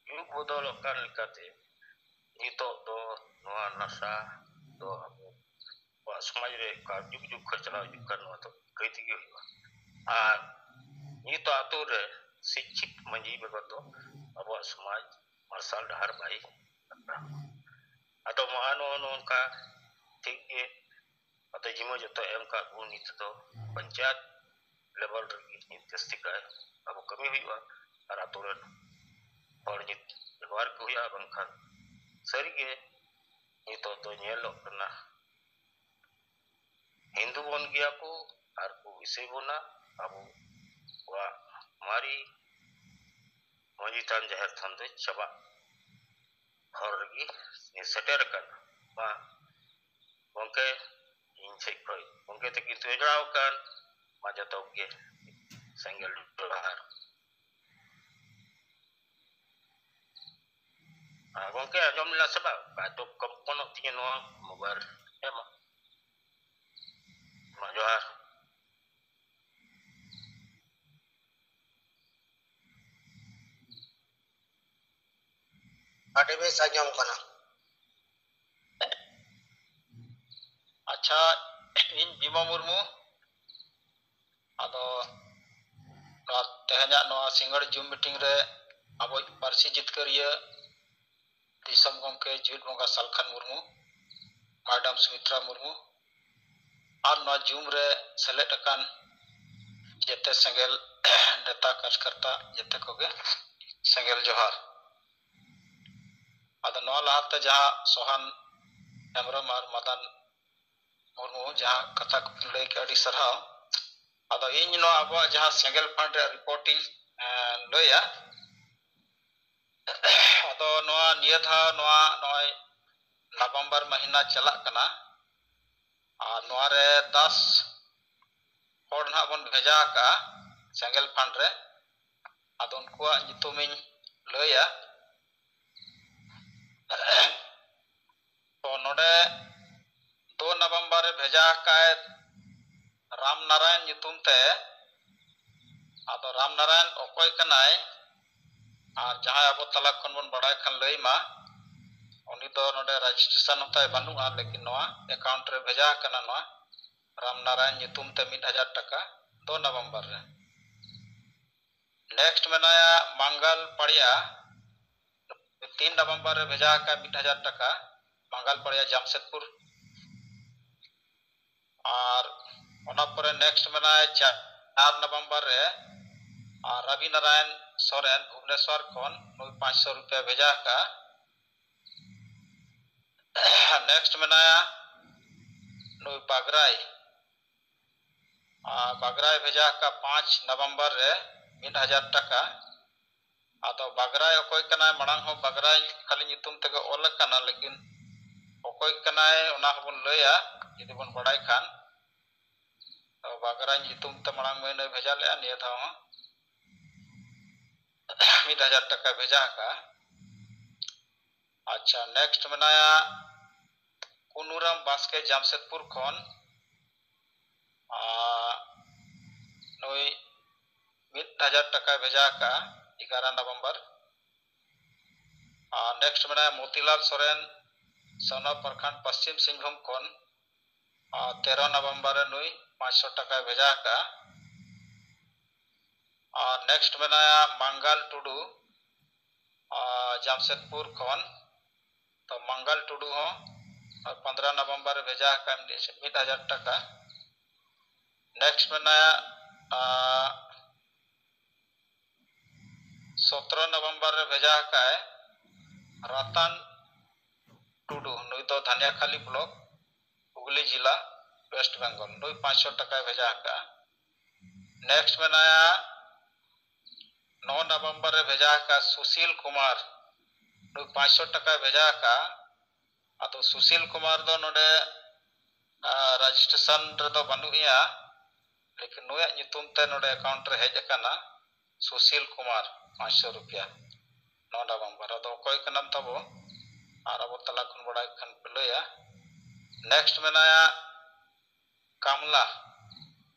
ᱡᱩᱜᱽ ᱵᱚᱫᱚᱞᱚᱜ ᱠᱟᱱ ᱞᱮᱠᱟᱛᱮ ᱱᱤᱛᱚᱜ ᱫᱚ ᱱᱚᱣᱟ ᱱᱟᱥᱟ ᱫᱚ ᱟᱵᱚᱣᱟᱜ ᱥᱚᱢᱟᱡᱽ ᱨᱮ ᱚᱠᱟ ᱡᱩᱜᱽ ᱡᱩᱜᱽ ᱠᱷᱚᱱ ᱪᱟᱞᱟᱣ ᱦᱤᱡᱩᱜ ᱠᱟᱱ, ᱱᱚᱣᱟ ᱫᱚ ᱞᱟᱹᱭ ᱛᱮᱜᱮ ᱦᱩᱭᱩᱜᱼᱟ᱾ ᱟᱨ ᱱᱤᱛᱚᱜ ᱟᱛᱳ ᱨᱮ ᱥᱤᱠᱠᱷᱤᱛ ᱢᱟᱺᱡᱷᱤ ᱵᱮᱜᱚᱨ ᱫᱚ ᱟᱵᱚᱣᱟᱜ ᱥᱚᱢᱟᱡᱽ ᱢᱟᱨᱥᱟᱞ ᱰᱟᱦᱟᱨ ᱵᱟᱭ ᱰᱟᱦᱨᱟᱜᱼᱟ᱾ ᱟᱫᱚ ᱢᱟ ᱱᱚᱜᱼᱚ ᱱᱚᱝᱠᱟ ᱴᱷᱤᱠ ᱜᱮ, ᱟᱫᱚ ᱡᱤᱢᱟᱹ ᱡᱚᱛᱚ ᱮᱢ ᱠᱟᱜ ᱵᱚᱱ ᱱᱤᱛ ᱫᱚ ᱯᱚᱧᱪᱟᱭᱮᱛ level ᱨᱮᱜᱮ ᱱᱤᱛ ᱡᱟᱹᱥᱛᱤ ᱠᱟᱭ ᱟᱵᱚ ᱠᱟᱹᱢᱤ ᱦᱩᱭᱩᱜᱼᱟ᱾ ᱟᱨ ᱟᱛᱳ ᱨᱮᱱ ᱦᱚᱲ ᱱᱤᱛ ᱵᱮᱵᱚᱦᱟᱨ ᱠᱚ ᱦᱩᱭᱩᱜᱼᱟ, ᱵᱟᱝᱠᱷᱟᱱ ᱥᱟᱹᱨᱤᱜᱮ ᱱᱤᱛᱚᱜ ᱫᱚ ᱧᱮᱞᱚᱜ ᱠᱟᱱᱟ ᱦᱤᱱᱫᱩ ᱵᱚᱱ ᱜᱮᱭᱟ ᱠᱚ ᱟᱨ ᱠᱚ ᱤᱥᱟᱹᱭ ᱵᱚᱱᱟ᱾ ᱟᱵᱚ ᱠᱚᱣᱟᱜ ᱢᱟᱨᱮ ᱢᱟᱹᱡᱷᱤ ᱛᱷᱟᱱ ᱡᱟᱦᱮᱨ ᱛᱷᱟᱱ ᱫᱚ ᱪᱟᱵᱟᱜ ᱦᱚᱨ ᱨᱮᱜᱮ ᱥᱮᱴᱮᱨ ᱟᱠᱟᱱᱟ᱾ ᱢᱟ ᱜᱚᱢᱠᱮ, ᱤᱧ ᱥᱮᱫ ᱠᱷᱚᱱ ᱜᱚᱢᱠᱮ ᱛᱟᱹᱠᱤᱱ ᱛᱩᱭ ᱡᱚᱲᱟᱣ ᱟᱠᱟᱱ, ᱢᱟ ᱡᱚᱛᱚ ᱜᱮ ᱥᱮᱸᱜᱮᱞ ᱡᱚᱦᱟᱨ᱾ ᱟᱨ ᱜᱚᱢᱠᱮ, ᱟᱸᱡᱚᱢ ᱞᱮᱱᱟ ᱥᱮ ᱵᱟᱝ? ᱵᱟᱭ ᱛᱚ ᱠᱚᱢᱯᱚᱱᱚᱜ ᱛᱤᱧᱟᱹ ᱱᱚᱣᱟ ᱢᱳᱵᱟᱭᱤᱞ᱾ ᱦᱮᱸ, ᱢᱟ, ᱢᱟ ᱡᱚᱦᱟᱨ᱾ ᱟᱹᱰᱤ ᱵᱮᱥ ᱟᱸᱡᱚᱢ ᱠᱟᱱᱟ᱾ ᱟᱪᱪᱷᱟ, ᱤᱧ ᱵᱤᱢᱟ ᱢᱩᱨᱢᱩ᱾ ᱟᱫᱚ ᱱᱚᱣᱟ ᱛᱮᱦᱮᱧᱟᱜ ᱱᱚᱣᱟ ᱥᱤᱸᱜᱟᱹᱲ Zoom meeting ᱨᱮ ᱟᱵᱚᱭᱤᱡ ᱯᱟᱹᱨᱥᱤ ᱡᱤᱛᱠᱟᱹᱨᱤᱭᱟᱹ ᱫᱤᱥᱚᱢ ᱜᱚᱢᱠᱮ ᱡᱤᱣᱤᱫ ᱵᱚᱸᱜᱟ ᱥᱟᱞᱠᱷᱟᱱ ᱢᱩᱨᱢᱩ, ᱢᱮᱰᱟᱢ ᱥᱩᱢᱤᱛᱨᱟ ᱢᱩᱨᱢᱩ ᱟᱨ ᱱᱚᱣᱟ Zoom ᱨᱮ ᱥᱮᱞᱮᱫ ᱟᱠᱟᱱ ᱡᱮᱛᱮ ᱥᱮᱸᱜᱮᱞ ᱱᱮᱛᱟ ᱠᱟᱨᱡᱚᱠᱚᱨᱛᱟ ᱡᱮᱛᱮ ᱠᱚᱜᱮ ᱥᱮᱸᱜᱮᱞ ᱡᱚᱦᱟᱨ᱾ ᱟᱫᱚ ᱱᱚᱣᱟ ᱞᱟᱦᱟᱛᱮ ᱡᱟᱦᱟᱸ ᱥᱚᱦᱟᱱ ᱦᱮᱢᱵᱨᱚᱢ ᱟᱨ ᱢᱟᱫᱟᱱ ᱢᱩᱨᱢᱩ ᱡᱟᱦᱟᱸ ᱠᱟᱛᱷᱟ ᱠᱚᱵᱤᱱ ᱞᱟᱹᱭ ᱠᱮᱫ, ᱟᱹᱰᱤ ᱥᱟᱨᱦᱟᱣ᱾ ᱟᱫᱚ ᱤᱧ ᱱᱚᱣᱟ ᱟᱵᱚᱣᱟᱜ ᱡᱟᱦᱟᱸ ᱥᱮᱸᱜᱮᱞ ᱯᱷᱟᱱᱰ ᱨᱮᱭᱟᱜ ᱨᱤᱯᱳᱨᱴ ᱤᱧ, ᱮᱸ, ᱞᱟᱹᱭᱟ᱾ ᱟᱫᱚ ᱱᱚᱣᱟ ᱱᱤᱭᱟᱹ ᱫᱷᱟᱣ ᱱᱚᱣᱟ ᱱᱚᱜᱼᱚᱭ ᱱᱚᱵᱷᱮᱢᱵᱚᱨ ᱢᱟᱹᱦᱤᱱᱟ ᱪᱟᱞᱟᱜ ᱠᱟᱱᱟ, ᱟᱨ ᱱᱚᱣᱟ ᱨᱮ ᱫᱟᱥ ᱦᱚᱲ ᱱᱟᱦᱟᱜ ᱵᱚᱱ ᱵᱷᱮᱡᱟ ᱟᱠᱟᱜᱼᱟ ᱥᱮᱸᱜᱮᱞ ᱯᱷᱟᱱᱰ ᱨᱮ᱾ ᱟᱫᱚ ᱩᱱᱠᱩᱣᱟᱜ ᱧᱩᱛᱩᱢᱤᱧ ᱞᱟᱹᱭᱟ᱾ ᱛᱚ ᱱᱚᱰᱮ ᱫᱩ ᱱᱚᱵᱷᱮᱢᱵᱚᱨ ᱨᱮ ᱵᱷᱮᱡᱟ ᱟᱠᱟᱫ ᱨᱟᱢ ᱱᱟᱨᱟᱭᱚᱱ ᱧᱩᱛᱩᱢ ᱛᱮ᱾ ᱟᱫᱚ ᱨᱟᱢ ᱱᱟᱨᱟᱭᱚᱱ ᱚᱠᱚᱭ ᱠᱟᱱᱟᱭ ᱟᱨ ᱡᱟᱦᱟᱸᱭ ᱟᱵᱚ ᱛᱟᱞᱟ ᱠᱷᱚᱱ ᱵᱚᱱ ᱵᱟᱲᱟᱭ ᱠᱷᱟᱱ ᱞᱟᱹᱭ ᱢᱟ᱾ ᱩᱱᱤ ᱫᱚ ᱱᱚᱰᱮ ᱨᱮᱡᱤᱥᱴᱨᱮᱥᱚᱱ ᱦᱚᱸ ᱛᱟᱭ ᱵᱟᱹᱱᱩᱜᱼᱟ, ᱞᱮᱠᱤᱱ ᱱᱚᱣᱟ ᱮᱠᱟᱣᱩᱱᱴ ᱨᱮ ᱵᱷᱮᱡᱟ ᱟᱠᱟᱱᱟ ᱱᱚᱣᱟ᱾ ᱨᱟᱢᱱᱟᱨᱟᱭᱚᱱ ᱧᱩᱛᱩᱢ ᱛᱮ ᱢᱤᱫ ᱦᱟᱡᱟᱨ ᱴᱟᱠᱟ ᱫᱩ ᱱᱚᱵᱷᱮᱢᱵᱚᱨ ᱨᱮ᱾ ᱱᱮᱠᱥᱴ ᱢᱮᱱᱟᱭᱟ ᱢᱟᱝᱜᱟᱞ ᱯᱟᱲᱤᱭᱟ, ᱛᱤᱱ ᱱᱚᱵᱷᱮᱢᱵᱚᱨ ᱨᱮ ᱵᱷᱮᱡᱟ ᱟᱠᱟᱫ ᱢᱤᱫ ᱦᱟᱡᱟᱨ ᱴᱟᱠᱟ, ᱢᱟᱝᱜᱟᱞ ᱯᱟᱲᱤᱭᱟ, ᱡᱟᱢᱥᱮᱫᱽᱯᱩᱨ᱾ ᱟᱨ ᱚᱱᱟ ᱯᱚᱨᱮ ᱱᱮᱠᱥᱴ ᱢᱮᱱᱟᱭᱟ ᱪᱟᱨ ᱱᱚᱵᱷᱮᱢᱵᱚᱨ ᱨᱮ, ᱟᱨ ᱨᱚᱵᱤ ᱱᱟᱨᱟᱭᱚᱱ ᱥᱚᱨᱮᱱ ᱵᱷᱩᱵᱽᱱᱮᱥᱣᱚᱨ ᱠᱷᱚᱱ ᱱᱩᱭ ᱯᱟᱸᱪᱥᱚ ᱨᱩᱯᱤᱭᱟ ᱵᱷᱮᱡᱟ ᱟᱠᱟᱫᱼᱟ᱾ ᱱᱮᱠᱥᱴ ᱢᱮᱱᱟᱭᱟ ᱱᱩᱭ ᱵᱟᱜᱽᱨᱟᱭ, ᱟᱨ ᱵᱟᱜᱽᱨᱟᱭ ᱵᱷᱮᱡᱟ ᱟᱠᱟᱫ ᱯᱟᱸᱪ ᱱᱚᱵᱷᱮᱢᱵᱚᱨ ᱨᱮ ᱢᱤᱫ ᱦᱟᱡᱟᱨ ᱴᱟᱠᱟ᱾ ᱟᱫᱚ ᱵᱟᱜᱽᱨᱟᱭ ᱚᱠᱚᱭ ᱠᱟᱱᱟᱭ, ᱢᱟᱲᱟᱝ ᱦᱚᱸ ᱵᱟᱜᱽᱨᱟᱭ ᱠᱷᱟᱹᱞᱤ ᱧᱩᱛᱩᱢ ᱛᱮᱜᱮ ᱚᱞ ᱟᱠᱟᱱᱟ, ᱞᱮᱠᱤᱱ ᱚᱠᱚᱭ ᱠᱟᱱᱟᱭ ᱚᱱᱟ ᱦᱚᱸᱵᱚᱱ ᱞᱟᱹᱭᱟ ᱡᱩᱫᱤ ᱵᱚᱱ ᱵᱟᱲᱟᱭ ᱠᱷᱟᱱ᱾ ᱛᱚ ᱵᱟᱜᱽᱨᱟᱭ ᱧᱩᱛᱩᱢ ᱛᱮ ᱢᱟᱲᱟᱝ ᱢᱟᱹᱦᱱᱟᱹᱭ ᱵᱷᱮᱡᱟ ᱞᱮᱫᱼᱟ, ᱱᱤᱭᱟᱹ ᱫᱷᱟᱣ ᱦᱚᱸ ᱢᱤᱫ ᱦᱟᱡᱟᱨ ᱴᱟᱠᱟ ᱵᱷᱮᱡᱟ ᱟᱠᱟᱫᱼᱟ᱾ ᱟᱪᱪᱷᱟ, ᱱᱮᱠᱥᱴ ᱢᱮᱱᱟᱭᱟ ᱠᱩᱱᱩᱨᱟᱢ ᱵᱟᱥᱠᱮ, ᱡᱟᱢᱥᱮᱫᱽᱯᱩᱨ ᱠᱷᱚᱱ᱾ ᱟᱨ ᱱᱩᱭ ᱢᱤᱫ ᱦᱟᱡᱟᱨ ᱴᱟᱠᱟᱭ ᱵᱷᱮᱡᱟ ᱟᱠᱟᱫᱼᱟ ᱮᱜᱟᱨᱚ ᱱᱚᱵᱷᱮᱢᱵᱚᱨ᱾ ᱟᱨ ᱱᱮᱠᱥᱴ ᱢᱮᱱᱟᱭᱟ ᱢᱚᱛᱤᱞᱟᱞ ᱥᱚᱨᱮᱱ, ᱥᱚᱱᱟ ᱯᱨᱚᱠᱷᱚᱸᱰ, ᱯᱚᱥᱪᱤᱢ ᱥᱤᱝᱵᱷᱩᱢ ᱠᱷᱚᱱ᱾ ᱟᱨ ᱛᱮᱨᱚ ᱱᱚᱵᱷᱮᱢᱵᱚᱨ ᱨᱮ ᱱᱩᱭ ᱯᱟᱸᱪᱥᱚ ᱴᱟᱠᱟᱭ ᱵᱷᱮᱡᱟ ᱟᱠᱟᱫᱼᱟ᱾ ᱟᱨ ᱱᱮᱠᱥᱴ ᱢᱮᱱᱟᱭᱟ ᱢᱟᱝᱜᱟᱞ ᱴᱩᱰᱩ, ᱟᱨ ᱡᱟᱢᱥᱮᱫᱽᱯᱩᱨ ᱠᱷᱚᱱ᱾ ᱛᱚ ᱢᱟᱝᱜᱟᱞ ᱴᱩᱰᱩ ᱦᱚᱸ ᱯᱚᱱᱫᱽᱨᱚ ᱱᱚᱵᱷᱮᱢᱵᱚᱨ ᱨᱮ ᱵᱷᱮᱡᱟ ᱟᱠᱟᱫ ᱢᱤᱫ ᱦᱟᱡᱟᱨ ᱴᱟᱠᱟ᱾ ᱱᱮᱠᱥᱴ ᱢᱮᱱᱟᱭᱟ, ᱟᱨ ᱥᱚᱛᱨᱚ ᱱᱚᱵᱷᱮᱢᱵᱚᱨ ᱨᱮ ᱵᱷᱮᱡᱟ ᱟᱠᱟᱫ ᱨᱟᱛᱟᱱ ᱴᱩᱰᱩ, ᱱᱩᱭ ᱫᱚ ᱫᱷᱟᱱᱤᱭᱟᱠᱷᱟᱞᱤ ᱵᱞᱚᱠ, ᱦᱩᱜᱽᱞᱤ ᱡᱮᱞᱟ, ᱳᱭᱮᱥᱴ ᱵᱮᱝᱜᱚᱞ᱾ ᱱᱩᱭ ᱯᱟᱸᱪᱥᱚ ᱴᱟᱠᱟᱭ ᱵᱷᱮᱡᱟ ᱟᱠᱟᱫᱼᱟ᱾ ᱱᱮᱠᱥᱴ ᱢᱮᱱᱟᱭᱟ ᱱᱚ ᱱᱚᱵᱷᱮᱢᱵᱚᱨ ᱨᱮ ᱵᱷᱮᱡᱟ ᱟᱠᱟᱫ ᱥᱩᱥᱤᱞ ᱠᱩᱢᱟᱨ, ᱱᱩᱭ ᱯᱟᱸᱪᱥᱚ ᱴᱟᱠᱟᱭ ᱵᱷᱮᱡᱟ ᱟᱠᱟᱫᱼᱟ᱾ ᱟᱫᱚ ᱥᱩᱥᱤᱞ ᱠᱩᱢᱟᱨ ᱫᱚ ᱱᱚᱰᱮ ᱨᱮᱡᱤᱥᱴᱨᱮᱥᱚᱱ ᱨᱮᱫᱚ ᱵᱟᱹᱱᱩᱜ ᱮᱭᱟ, ᱞᱮᱠᱤᱱ ᱱᱩᱭᱟᱜ ᱧᱩᱛᱩᱢ ᱛᱮ ᱱᱚᱰᱮ ᱮᱠᱟᱣᱩᱱᱴ ᱨᱮ ᱦᱮᱡ ᱟᱠᱟᱱᱟ ᱥᱩᱥᱤᱞ ᱠᱩᱢᱟᱨ, ᱯᱟᱸᱪᱥᱚ ᱨᱩᱯᱤᱭᱟ, ᱱᱚ ᱱᱚᱵᱷᱮᱢᱵᱚᱨ᱾ ᱟᱫᱚ ᱚᱠᱚᱭ ᱠᱟᱱᱟᱢ ᱛᱟᱵᱚ, ᱟᱨ ᱟᱵᱚ ᱛᱟᱞᱟ ᱠᱷᱚᱱ ᱵᱟᱲᱟᱭ ᱠᱷᱟᱱ ᱯᱮ ᱞᱟᱹᱭᱟ᱾ ᱱᱮᱠᱥᱴ ᱢᱮᱱᱟᱭᱟ ᱠᱟᱢᱞᱟ᱾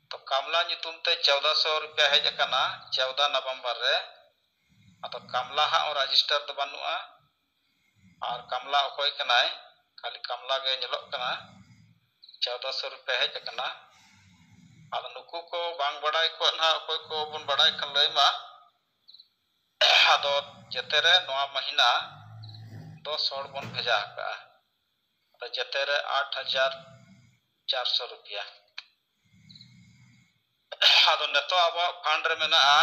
ᱛᱚ ᱠᱟᱢᱞᱟ ᱧᱩᱛᱩᱢ ᱛᱮ ᱪᱳᱫᱟ ᱥᱚ ᱨᱩᱯᱤᱭᱟ ᱦᱮᱡ ᱟᱠᱟᱱᱟ ᱪᱳᱫᱟ ᱱᱚᱵᱷᱮᱢᱵᱚᱨ ᱨᱮ᱾ ᱟᱫᱚ ᱠᱟᱢᱞᱟ ᱦᱟᱸᱜ ᱨᱮᱡᱤᱥᱴᱟᱨ ᱫᱚ ᱵᱟᱹᱱᱩᱜᱼᱟ᱾ ᱟᱨ ᱠᱟᱢᱞᱟ ᱚᱠᱚᱭ ᱠᱟᱱᱟᱭ? ᱠᱷᱟᱹᱞᱤ ᱠᱟᱢᱞᱟ ᱜᱮ ᱧᱮᱞᱚᱜ ᱠᱟᱱᱟ᱾ ᱪᱳᱫᱚᱥᱚ ᱨᱩᱯᱤᱭᱟ ᱦᱮᱡ ᱟᱠᱟᱱᱟ᱾ ᱟᱫᱚ ᱱᱩᱠᱩ ᱠᱚ ᱵᱟᱝ ᱵᱟᱰᱟᱭ ᱠᱚᱣᱟᱜ ᱱᱟᱦᱟᱜ, ᱚᱠᱚᱭ ᱠᱚ ᱵᱚᱱ ᱵᱟᱰᱟᱭ ᱠᱷᱟᱱ ᱞᱟᱹᱭ ᱢᱟ᱾ ᱟᱫᱚ ᱡᱮᱛᱮ ᱨᱮ ᱱᱚᱣᱟ ᱢᱟᱹᱦᱤᱱᱟ ᱫᱚᱥ ᱦᱚᱲ ᱵᱚᱱ ᱵᱷᱮᱡᱟ ᱟᱠᱟᱜᱼᱟ᱾ ᱟᱫᱚ ᱡᱮᱛᱮ ᱨᱮ ᱟᱴ ᱦᱟᱡᱟᱨ ᱪᱟᱨᱥᱚ ᱨᱩᱯᱤᱭᱟ᱾ ᱟᱫᱚ ᱱᱤᱛᱚᱜ ᱟᱵᱚᱣᱟᱜ ᱯᱷᱟᱱᱰ ᱨᱮ ᱢᱮᱱᱟᱜᱼᱟ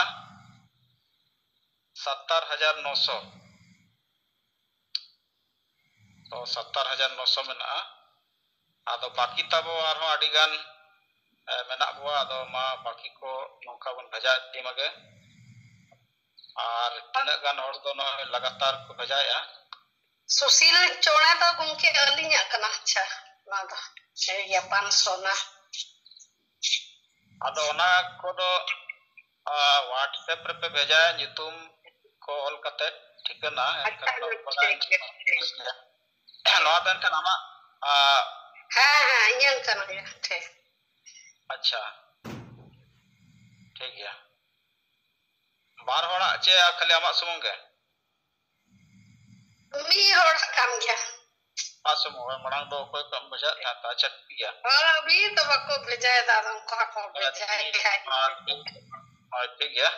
ᱥᱟᱛᱟᱨ ᱦᱟᱡᱟᱨ ᱱᱚᱥᱚ᱾ ᱛᱚ ᱥᱟᱛᱟᱨ ᱦᱟᱡᱟᱨ ᱱᱚᱥᱚ ᱢᱮᱱᱟᱜᱼᱟ᱾ ᱟᱫᱚ ᱵᱟᱹᱠᱤ ᱛᱟᱵᱚ ᱟᱨᱦᱚᱸ ᱟᱹᱰᱤ ᱜᱟᱱ, ᱮ, ᱢᱮᱱᱟᱜ ᱵᱚᱣᱟ᱾ ᱟᱫᱚ ᱢᱟ ᱵᱟᱹᱠᱤ ᱠᱚ ᱱᱚᱝᱠᱟ ᱵᱚᱱ ᱵᱷᱮᱡᱟ ᱤᱫᱤ ᱢᱟᱜᱮ᱾ ᱟᱨ ᱛᱤᱱᱟᱹᱜ ᱜᱟᱱ ᱦᱚᱲ ᱫᱚ ᱱᱚᱜᱼᱚᱭ ᱞᱟᱜᱟᱛᱟᱨ ᱠᱚ ᱵᱷᱮᱡᱟᱭᱮᱫᱼᱟ? ᱥᱩᱥᱤᱞ ᱪᱚᱬᱮ ᱫᱚ ᱜᱚᱢᱠᱮ ᱟᱹᱞᱤᱧᱟᱜ ᱠᱟᱱᱟ᱾ ᱟᱪᱪᱷᱟ, ᱚᱱᱟ ᱫᱚ ᱤᱭᱟᱹ ᱯᱟᱱᱥᱚ ᱚᱱᱟ᱾ ᱟᱫᱚ ᱚᱱᱟ ᱠᱚᱫᱚ, ᱟ, WhatsApp ᱨᱮᱯᱮ ᱵᱷᱮᱡᱟᱭᱟ, ᱧᱩᱛᱩᱢ ᱠᱚ ᱚᱞ ᱠᱟᱛᱮ, ᱴᱷᱤᱠᱟᱹᱱᱟ, ᱮᱱᱠᱷᱟᱱ ᱟᱪᱪᱷᱟ, ᱚᱱᱟ ᱠᱚ ᱴᱷᱤᱠ ᱜᱮᱭᱟ, ᱴᱷᱤᱠ ᱜᱮᱭᱟ᱾ ᱱᱚᱣᱟ ᱫᱚ ᱮᱱᱠᱷᱟᱱ ᱟᱢᱟᱜ, ᱟ, ᱦᱮᱸ, ᱦᱮᱸ, ᱤᱧᱟᱹᱝ ᱠᱟᱱ ᱜᱮᱭᱟ, ᱴᱷᱤᱠ᱾ ᱟᱪᱪᱷᱟ, ᱴᱷᱤᱠ ᱜᱮᱭᱟ᱾ ᱵᱟᱨ ᱦᱚᱲᱟᱜ ᱪᱮ ᱠᱷᱟᱹᱞᱤ ᱟᱢᱟᱜ ᱥᱩᱢᱩᱝ ᱜᱮ? ᱢᱤᱫ ᱦᱚᱲᱟᱜ ᱠᱟᱱ ᱜᱮᱭᱟ᱾ ᱟᱢᱟᱜ ᱥᱩᱢᱩᱝ ᱜᱮ? ᱢᱟᱲᱟᱝ ᱫᱚ ᱚᱠᱚᱭ ᱠᱚ ᱮᱢ ᱵᱩᱡᱷᱟᱹᱣᱮᱫ ᱛᱟᱦᱮᱸᱫ? ᱟᱪᱪᱷᱟ, ᱴᱷᱤᱠ ᱜᱮᱭᱟ᱾ ᱦᱳᱭ, ᱢᱤᱫ ᱫᱚ ᱵᱟᱠᱚ ᱵᱷᱮᱡᱟᱭᱮᱫᱟ, ᱟᱫᱚ ᱩᱱᱠᱩ ᱦᱚᱸᱠᱚ ᱦᱳᱭ, ᱵᱷᱮᱡᱟᱭᱮᱫ ᱴᱷᱤᱠ, ᱠᱷᱟᱡ᱾ ᱦᱳᱭ, ᱴᱷᱤᱠ, ᱦᱳᱭ, ᱴᱷᱤᱠ ᱜᱮᱭᱟ᱾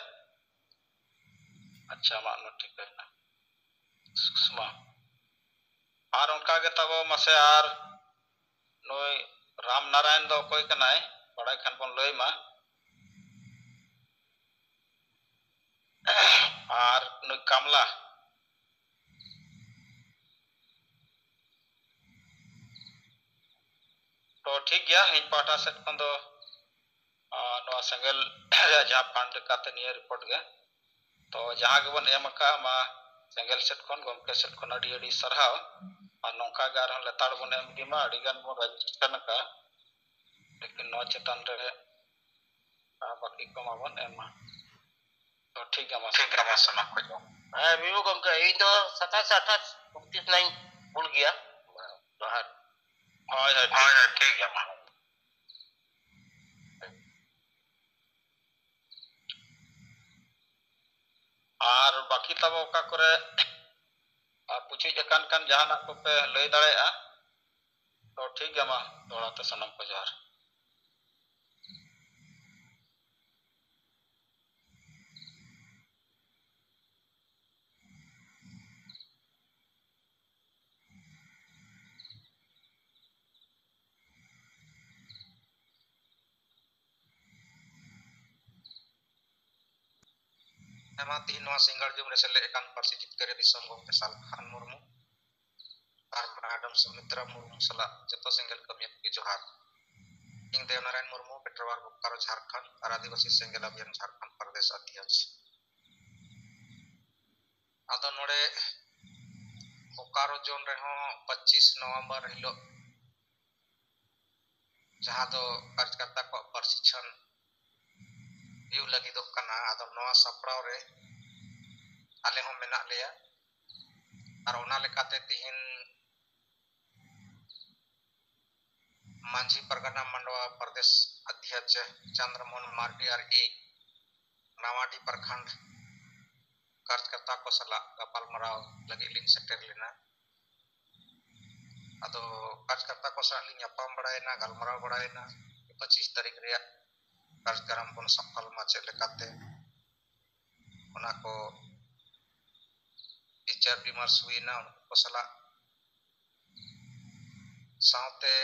ᱟᱪᱪᱷᱟ, ᱟᱢᱟᱜ ᱱᱚᱣᱟ ᱴᱷᱤᱠ ᱦᱩᱭᱱᱟ᱾ ᱥᱩᱥᱢᱟ᱾ ᱟᱨ ᱚᱱᱠᱟ ᱜᱮ ᱛᱟᱵᱚ ᱢᱟᱥᱮ ᱟᱨ ᱱᱩᱭ ᱨᱟᱢ ᱱᱟᱨᱟᱭᱚᱱ ᱫᱚ ᱚᱠᱚᱭ ᱠᱟᱱᱟᱭ? ᱵᱟᱲᱟᱭ ᱠᱷᱟᱱ ᱵᱚᱱ ᱞᱟᱹᱭ ᱢᱟ᱾ ᱟᱨ ᱱᱩᱭ ᱠᱟᱢᱞᱟ᱾ ᱛᱚ ᱴᱷᱤᱠ ᱜᱮᱭᱟ, ᱤᱧ ᱯᱟᱦᱴᱟ ᱥᱮᱫ ᱠᱷᱚᱱ ᱫᱚ, ᱟᱨ ᱱᱚᱣᱟ ᱥᱮᱸᱜᱮᱞ ᱨᱮᱭᱟᱜ ᱡᱟᱦᱟᱸ ᱯᱷᱟᱱᱰ ᱞᱮᱠᱟᱛᱮ ᱱᱤᱭᱟᱹ ᱨᱤᱯᱳᱨᱴ ᱜᱮ᱾ ᱛᱚ ᱡᱟᱦᱟᱸ ᱜᱮᱵᱚᱱ ᱮᱢ ᱟᱠᱟᱫᱼᱟ, ᱢᱟ ᱥᱮᱸᱜᱮᱞ ᱥᱮᱫ ᱠᱷᱚᱱ, ᱜᱚᱢᱠᱮ ᱥᱮᱫ ᱠᱷᱚᱱ ᱟᱹᱰᱤ ᱟᱹᱰᱤ ᱥᱟᱨᱦᱟᱣ᱾ ᱟᱨ ᱱᱚᱝᱠᱟ ᱜᱮ ᱟᱨᱦᱚᱸ ᱞᱮᱛᱟᱲ ᱵᱚᱱ ᱮᱢ ᱤᱫᱤ ᱢᱟ᱾ ᱟᱹᱰᱤ ᱜᱟᱱ ᱵᱚᱱ ᱨᱮᱡᱤᱥᱴᱨᱮᱥᱚᱱ ᱟᱠᱟᱫᱼᱟ, ᱞᱮᱠᱤᱱ ᱱᱚᱣᱟ ᱪᱮᱛᱟᱱ ᱨᱮ, ᱟᱨ ᱵᱟᱹᱠᱤ ᱠᱚ ᱢᱟᱵᱚᱱ ᱮᱢ ᱢᱟ᱾ ᱛᱚ ᱴᱷᱤᱠ ᱜᱮᱭᱟ, ᱢᱟ ᱴᱷᱤᱠ ᱜᱮᱭᱟ, ᱢᱟ ᱥᱟᱱᱟᱢ ᱠᱚ ᱡᱚᱦᱟᱨ᱾ ᱦᱮᱸ, ᱵᱤᱵᱷᱩ ᱜᱚᱢᱠᱮ, ᱤᱧ ᱫᱚ ᱥᱟᱛᱟᱥ ᱟᱴᱷᱟᱥ ᱩᱱᱛᱤᱥ ᱱᱟᱜ ᱤᱧ ᱵᱷᱩᱞ ᱜᱮᱭᱟ᱾ ᱡᱚᱦᱟᱨ᱾ ᱦᱳᱭ, ᱦᱳᱭ, ᱴᱷᱤᱠ᱾ ᱦᱳᱭ, ᱦᱳᱭ, ᱴᱷᱤᱠ ᱜᱮᱭᱟ, ᱢᱟ᱾ ᱟᱨ ᱵᱟᱹᱠᱤ ᱛᱟᱵᱚ ᱚᱠᱟ ᱠᱚᱨᱮ, ᱟᱨ ᱯᱩᱪᱩᱡ ᱟᱠᱟᱱ ᱠᱷᱟᱱ ᱡᱟᱦᱟᱱᱟᱜ ᱠᱚᱯᱮ ᱞᱟᱹᱭ ᱫᱟᱲᱮᱭᱟᱜᱼᱟ? ᱛᱚ ᱴᱷᱤᱠ ᱜᱮᱭᱟ, ᱢᱟ ᱫᱚᱦᱲᱟ ᱛᱮ ᱥᱟᱱᱟᱢ ᱠᱚ ᱡᱚᱦᱟᱨ᱾ ᱟᱭᱢᱟ ᱛᱮᱦᱮᱧ ᱱᱚᱣᱟ ᱥᱤᱸᱜᱟᱲ ᱡᱚᱢ ᱨᱮ ᱥᱮᱞᱮᱫ ᱟᱠᱟᱱ ᱯᱟᱹᱨᱥᱤ ᱡᱤᱛᱠᱟᱹᱨᱤᱭᱟᱹ ᱫᱤᱥᱚᱢ ᱜᱚᱢᱠᱮ ᱥᱟᱞᱠᱷᱟᱱ ᱢᱩᱨᱢᱩ ᱟᱨ ᱢᱮᱰᱟᱢ ᱥᱩᱢᱤᱛᱨᱟ ᱢᱩᱨᱢᱩ ᱥᱟᱞᱟᱜ ᱡᱚᱛᱚ ᱥᱮᱸᱜᱮᱞ ᱠᱟᱹᱢᱤᱭᱟᱹ ᱠᱚᱜᱮ ᱡᱚᱦᱟᱨ᱾ ᱤᱧ ᱫᱮᱣᱱᱟᱨᱟᱭᱚᱱ ᱢᱩᱨᱢᱩ, ᱯᱮᱴᱨᱳᱣᱟᱨ ᱵᱳᱠᱟᱨᱳ ᱡᱷᱟᱲᱠᱷᱚᱸᱰ ᱟᱨ ᱟᱹᱫᱤᱵᱟᱹᱥᱤ ᱥᱮᱸᱜᱮᱞ ᱚᱵᱷᱤᱭᱟᱱ ᱡᱷᱟᱲᱠᱷᱚᱸᱰ ᱯᱨᱚᱫᱮᱥ ᱚᱫᱷᱭᱚᱠᱥ᱾ ᱟᱫᱚ ᱱᱚᱰᱮ ᱵᱳᱠᱟᱨᱳ ᱡᱳᱱ ᱨᱮᱦᱚᱸ ᱯᱚᱸᱪᱤᱥ ᱱᱚᱵᱷᱮᱢᱵᱚᱨ ᱦᱤᱞᱳᱜ ᱡᱟᱦᱟᱸ ᱫᱚ ᱠᱟᱨᱡᱽᱠᱟᱨᱛᱟ ᱠᱚᱣᱟᱜ ᱯᱨᱚᱥᱤᱠᱠᱷᱚᱱ ᱦᱩᱭᱩᱜ ᱞᱟᱹᱜᱤᱫᱚᱜ ᱠᱟᱱᱟ᱾ ᱟᱫᱚ ᱱᱚᱣᱟ ᱥᱟᱯᱲᱟᱣ ᱨᱮ ᱟᱞᱮ ᱦᱚᱸ ᱢᱮᱱᱟᱜ ᱞᱮᱭᱟ᱾ ᱟᱨ ᱚᱱᱟ ᱞᱮᱠᱟᱛᱮ ᱛᱤᱦᱤᱧ ᱢᱟᱹᱡᱷᱤ ᱯᱟᱨᱜᱟᱱᱟ ᱢᱟᱰᱣᱟ ᱯᱨᱚᱫᱮᱥ ᱚᱫᱷᱭᱚᱠᱥ ᱪᱚᱱᱫᱨᱚᱢᱳᱦᱚᱱ ᱢᱟᱨᱰᱤ ᱟᱨ ᱤᱧ ᱱᱟᱣᱟᱰᱤ ᱯᱨᱚᱠᱷᱚᱸᱰ ᱠᱟᱨᱡᱽᱠᱟᱨᱛᱟ ᱠᱚ ᱥᱟᱞᱟᱜ ᱜᱟᱯᱟᱞᱢᱟᱨᱟᱣ ᱞᱟᱹᱜᱤᱫ ᱞᱤᱧ ᱥᱮᱴᱮᱨ ᱞᱮᱱᱟ᱾ ᱟᱫᱚ ᱠᱟᱨᱡᱽᱠᱟᱨᱛᱟ ᱠᱚ ᱥᱟᱞᱟᱜ ᱞᱤᱧ ᱧᱟᱯᱟᱢ ᱵᱟᱲᱟᱭᱮᱱᱟ, ᱜᱟᱞᱢᱟᱨᱟᱣ ᱵᱟᱲᱟᱭᱮᱱᱟ᱾ ᱯᱚᱸᱪᱤᱥ ᱛᱟᱹᱨᱤᱠᱷ ᱨᱮᱭᱟᱜ ᱠᱟᱨᱡᱽᱠᱟᱨᱚᱢ ᱵᱚᱱ ᱥᱟᱯᱷᱚᱞ ᱢᱟ ᱪᱮᱫ ᱞᱮᱠᱟᱛᱮ, ᱚᱱᱟ ᱠᱚ ᱵᱤᱪᱟᱨ ᱵᱤᱢᱟᱨᱥ ᱦᱩᱭᱮᱱᱟ ᱩᱱᱠᱩ ᱠᱚ ᱥᱟᱞᱟᱜ᱾ ᱥᱟᱶᱛᱮ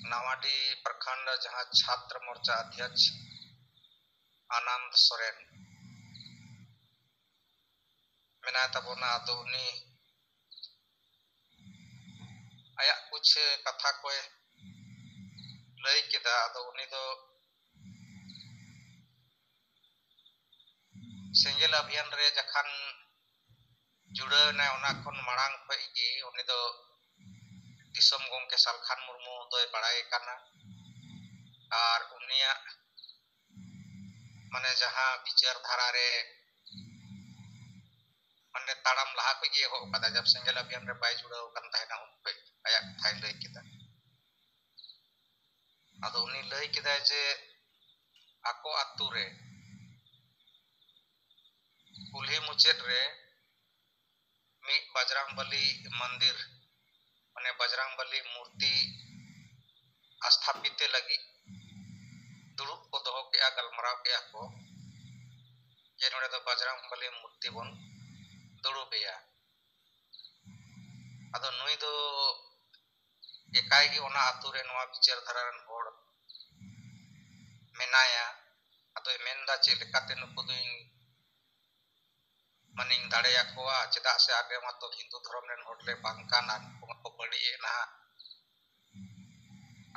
ᱱᱟᱣᱟᱰᱤ ᱯᱨᱚᱠᱷᱚᱸᱰ ᱡᱟᱦᱟᱸ ᱪᱷᱟᱛᱨ ᱢᱳᱨᱪᱟ ᱚᱫᱷᱭᱚᱠᱥ ᱟᱱᱟᱱᱫ ᱥᱚᱨᱮᱱ ᱢᱮᱱᱟᱭ ᱛᱟᱵᱚᱱᱟ, ᱟᱫᱚ ᱩᱱᱤ ᱟᱭᱟᱜ ᱠᱩᱪ ᱠᱟᱛᱷᱟ ᱠᱚᱭ ᱞᱟᱹᱭ ᱠᱮᱫᱟ᱾ ᱟᱫᱚ ᱩᱱᱤ ᱫᱚ ᱥᱮᱸᱜᱮᱞ ᱚᱵᱷᱤᱭᱟᱱ ᱨᱮ ᱡᱚᱠᱷᱚᱱ ᱡᱩᱲᱟᱹᱣ ᱮᱱᱟᱭ, ᱚᱱᱟ ᱠᱷᱚᱱ ᱢᱟᱲᱟᱝ ᱠᱷᱚᱱ ᱜᱮ ᱩᱱᱤ ᱫᱚ ᱫᱤᱥᱚᱢ ᱜᱚᱢᱠᱮ ᱥᱟᱞᱠᱷᱟᱱ ᱢᱩᱨᱢᱩ ᱫᱚᱭ ᱵᱟᱲᱟᱭ ᱠᱟᱱᱟ᱾ ᱟᱨ ᱩᱱᱤᱭᱟᱜ ᱢᱟᱱᱮ ᱡᱟᱦᱟᱸ ᱵᱤᱪᱟᱹᱨ ᱫᱷᱟᱨᱟ ᱨᱮ ᱢᱟᱱᱮ ᱛᱟᱲᱟᱢ ᱞᱟᱦᱟ ᱠᱷᱚᱱ ᱜᱮ ᱮᱦᱚᱵ ᱠᱟᱫᱟ, ᱡᱟᱵ ᱥᱮᱸᱜᱮᱞ ᱚᱵᱷᱤᱭᱟᱱ ᱨᱮ ᱵᱟᱭ ᱡᱩᱲᱟᱹᱣ ᱟᱠᱟᱱ ᱛᱟᱦᱮᱱᱟ ᱩᱱ ᱠᱷᱚᱱ ᱟᱭᱟᱜ ᱠᱟᱛᱷᱟᱭ ᱞᱟᱹᱭ ᱠᱮᱫᱟ᱾ ᱟᱫᱚ ᱩᱱᱤ ᱞᱟᱹᱭ ᱠᱮᱫᱟᱭ ᱡᱮ ᱟᱠᱚ ᱟᱛᱳ ᱨᱮ ᱠᱩᱞᱦᱤ ᱢᱩᱪᱟᱹᱫ ᱨᱮ ᱢᱤᱫ ᱵᱟᱡᱽᱨᱟᱝ ᱵᱟᱞᱤ ᱢᱚᱱᱫᱤᱨ, ᱢᱟᱱᱮ ᱵᱟᱡᱽᱨᱟᱝ ᱵᱟᱞᱤ ᱢᱩᱨᱛᱤ ᱟᱥᱛᱷᱟᱯᱤᱛᱮ ᱞᱟᱹᱜᱤᱫ ᱫᱩᱲᱩᱵ ᱠᱚ ᱫᱚᱦᱚ ᱠᱮᱜᱼᱟ, ᱜᱟᱞᱢᱟᱨᱟᱣ ᱠᱮᱜᱼᱟ ᱠᱚ ᱡᱮ ᱱᱚᱰᱮ ᱫᱚ ᱵᱟᱡᱽᱨᱟᱝ ᱵᱟᱞᱤ ᱢᱩᱨᱛᱤ ᱵᱚᱱ ᱫᱩᱲᱩᱵᱮᱭᱟ᱾ ᱟᱫᱚ ᱱᱩᱭ ᱫᱚ ᱮᱠᱟᱭ ᱜᱮ ᱚᱱᱟ ᱟᱛᱳ ᱨᱮ ᱱᱚᱣᱟ ᱵᱤᱪᱟᱹᱨ ᱫᱷᱟᱨᱟ ᱨᱮᱱ ᱦᱚᱲ ᱢᱮᱱᱟᱭᱟ᱾ ᱟᱫᱚᱭ ᱢᱮᱱᱫᱟ, ᱪᱮᱫ ᱞᱮᱠᱟᱛᱮ ᱱᱩᱠᱩ ᱫᱚᱧ ᱢᱟᱱᱮᱧ ᱫᱟᱲᱮᱭᱟᱠᱚᱣᱟ, ᱪᱮᱫᱟᱜ ᱥᱮ ᱟᱞᱮ ᱢᱟᱛᱚ ᱦᱤᱱᱫᱩ ᱫᱷᱚᱨᱚᱢ ᱨᱮᱱ ᱦᱚᱲ ᱞᱮ ᱵᱟᱝ ᱠᱟᱱᱟ, ᱩᱱᱠᱩ ᱢᱟᱠᱚ ᱵᱟᱹᱲᱤᱡ ᱮᱫ ᱱᱟᱦᱟᱜ᱾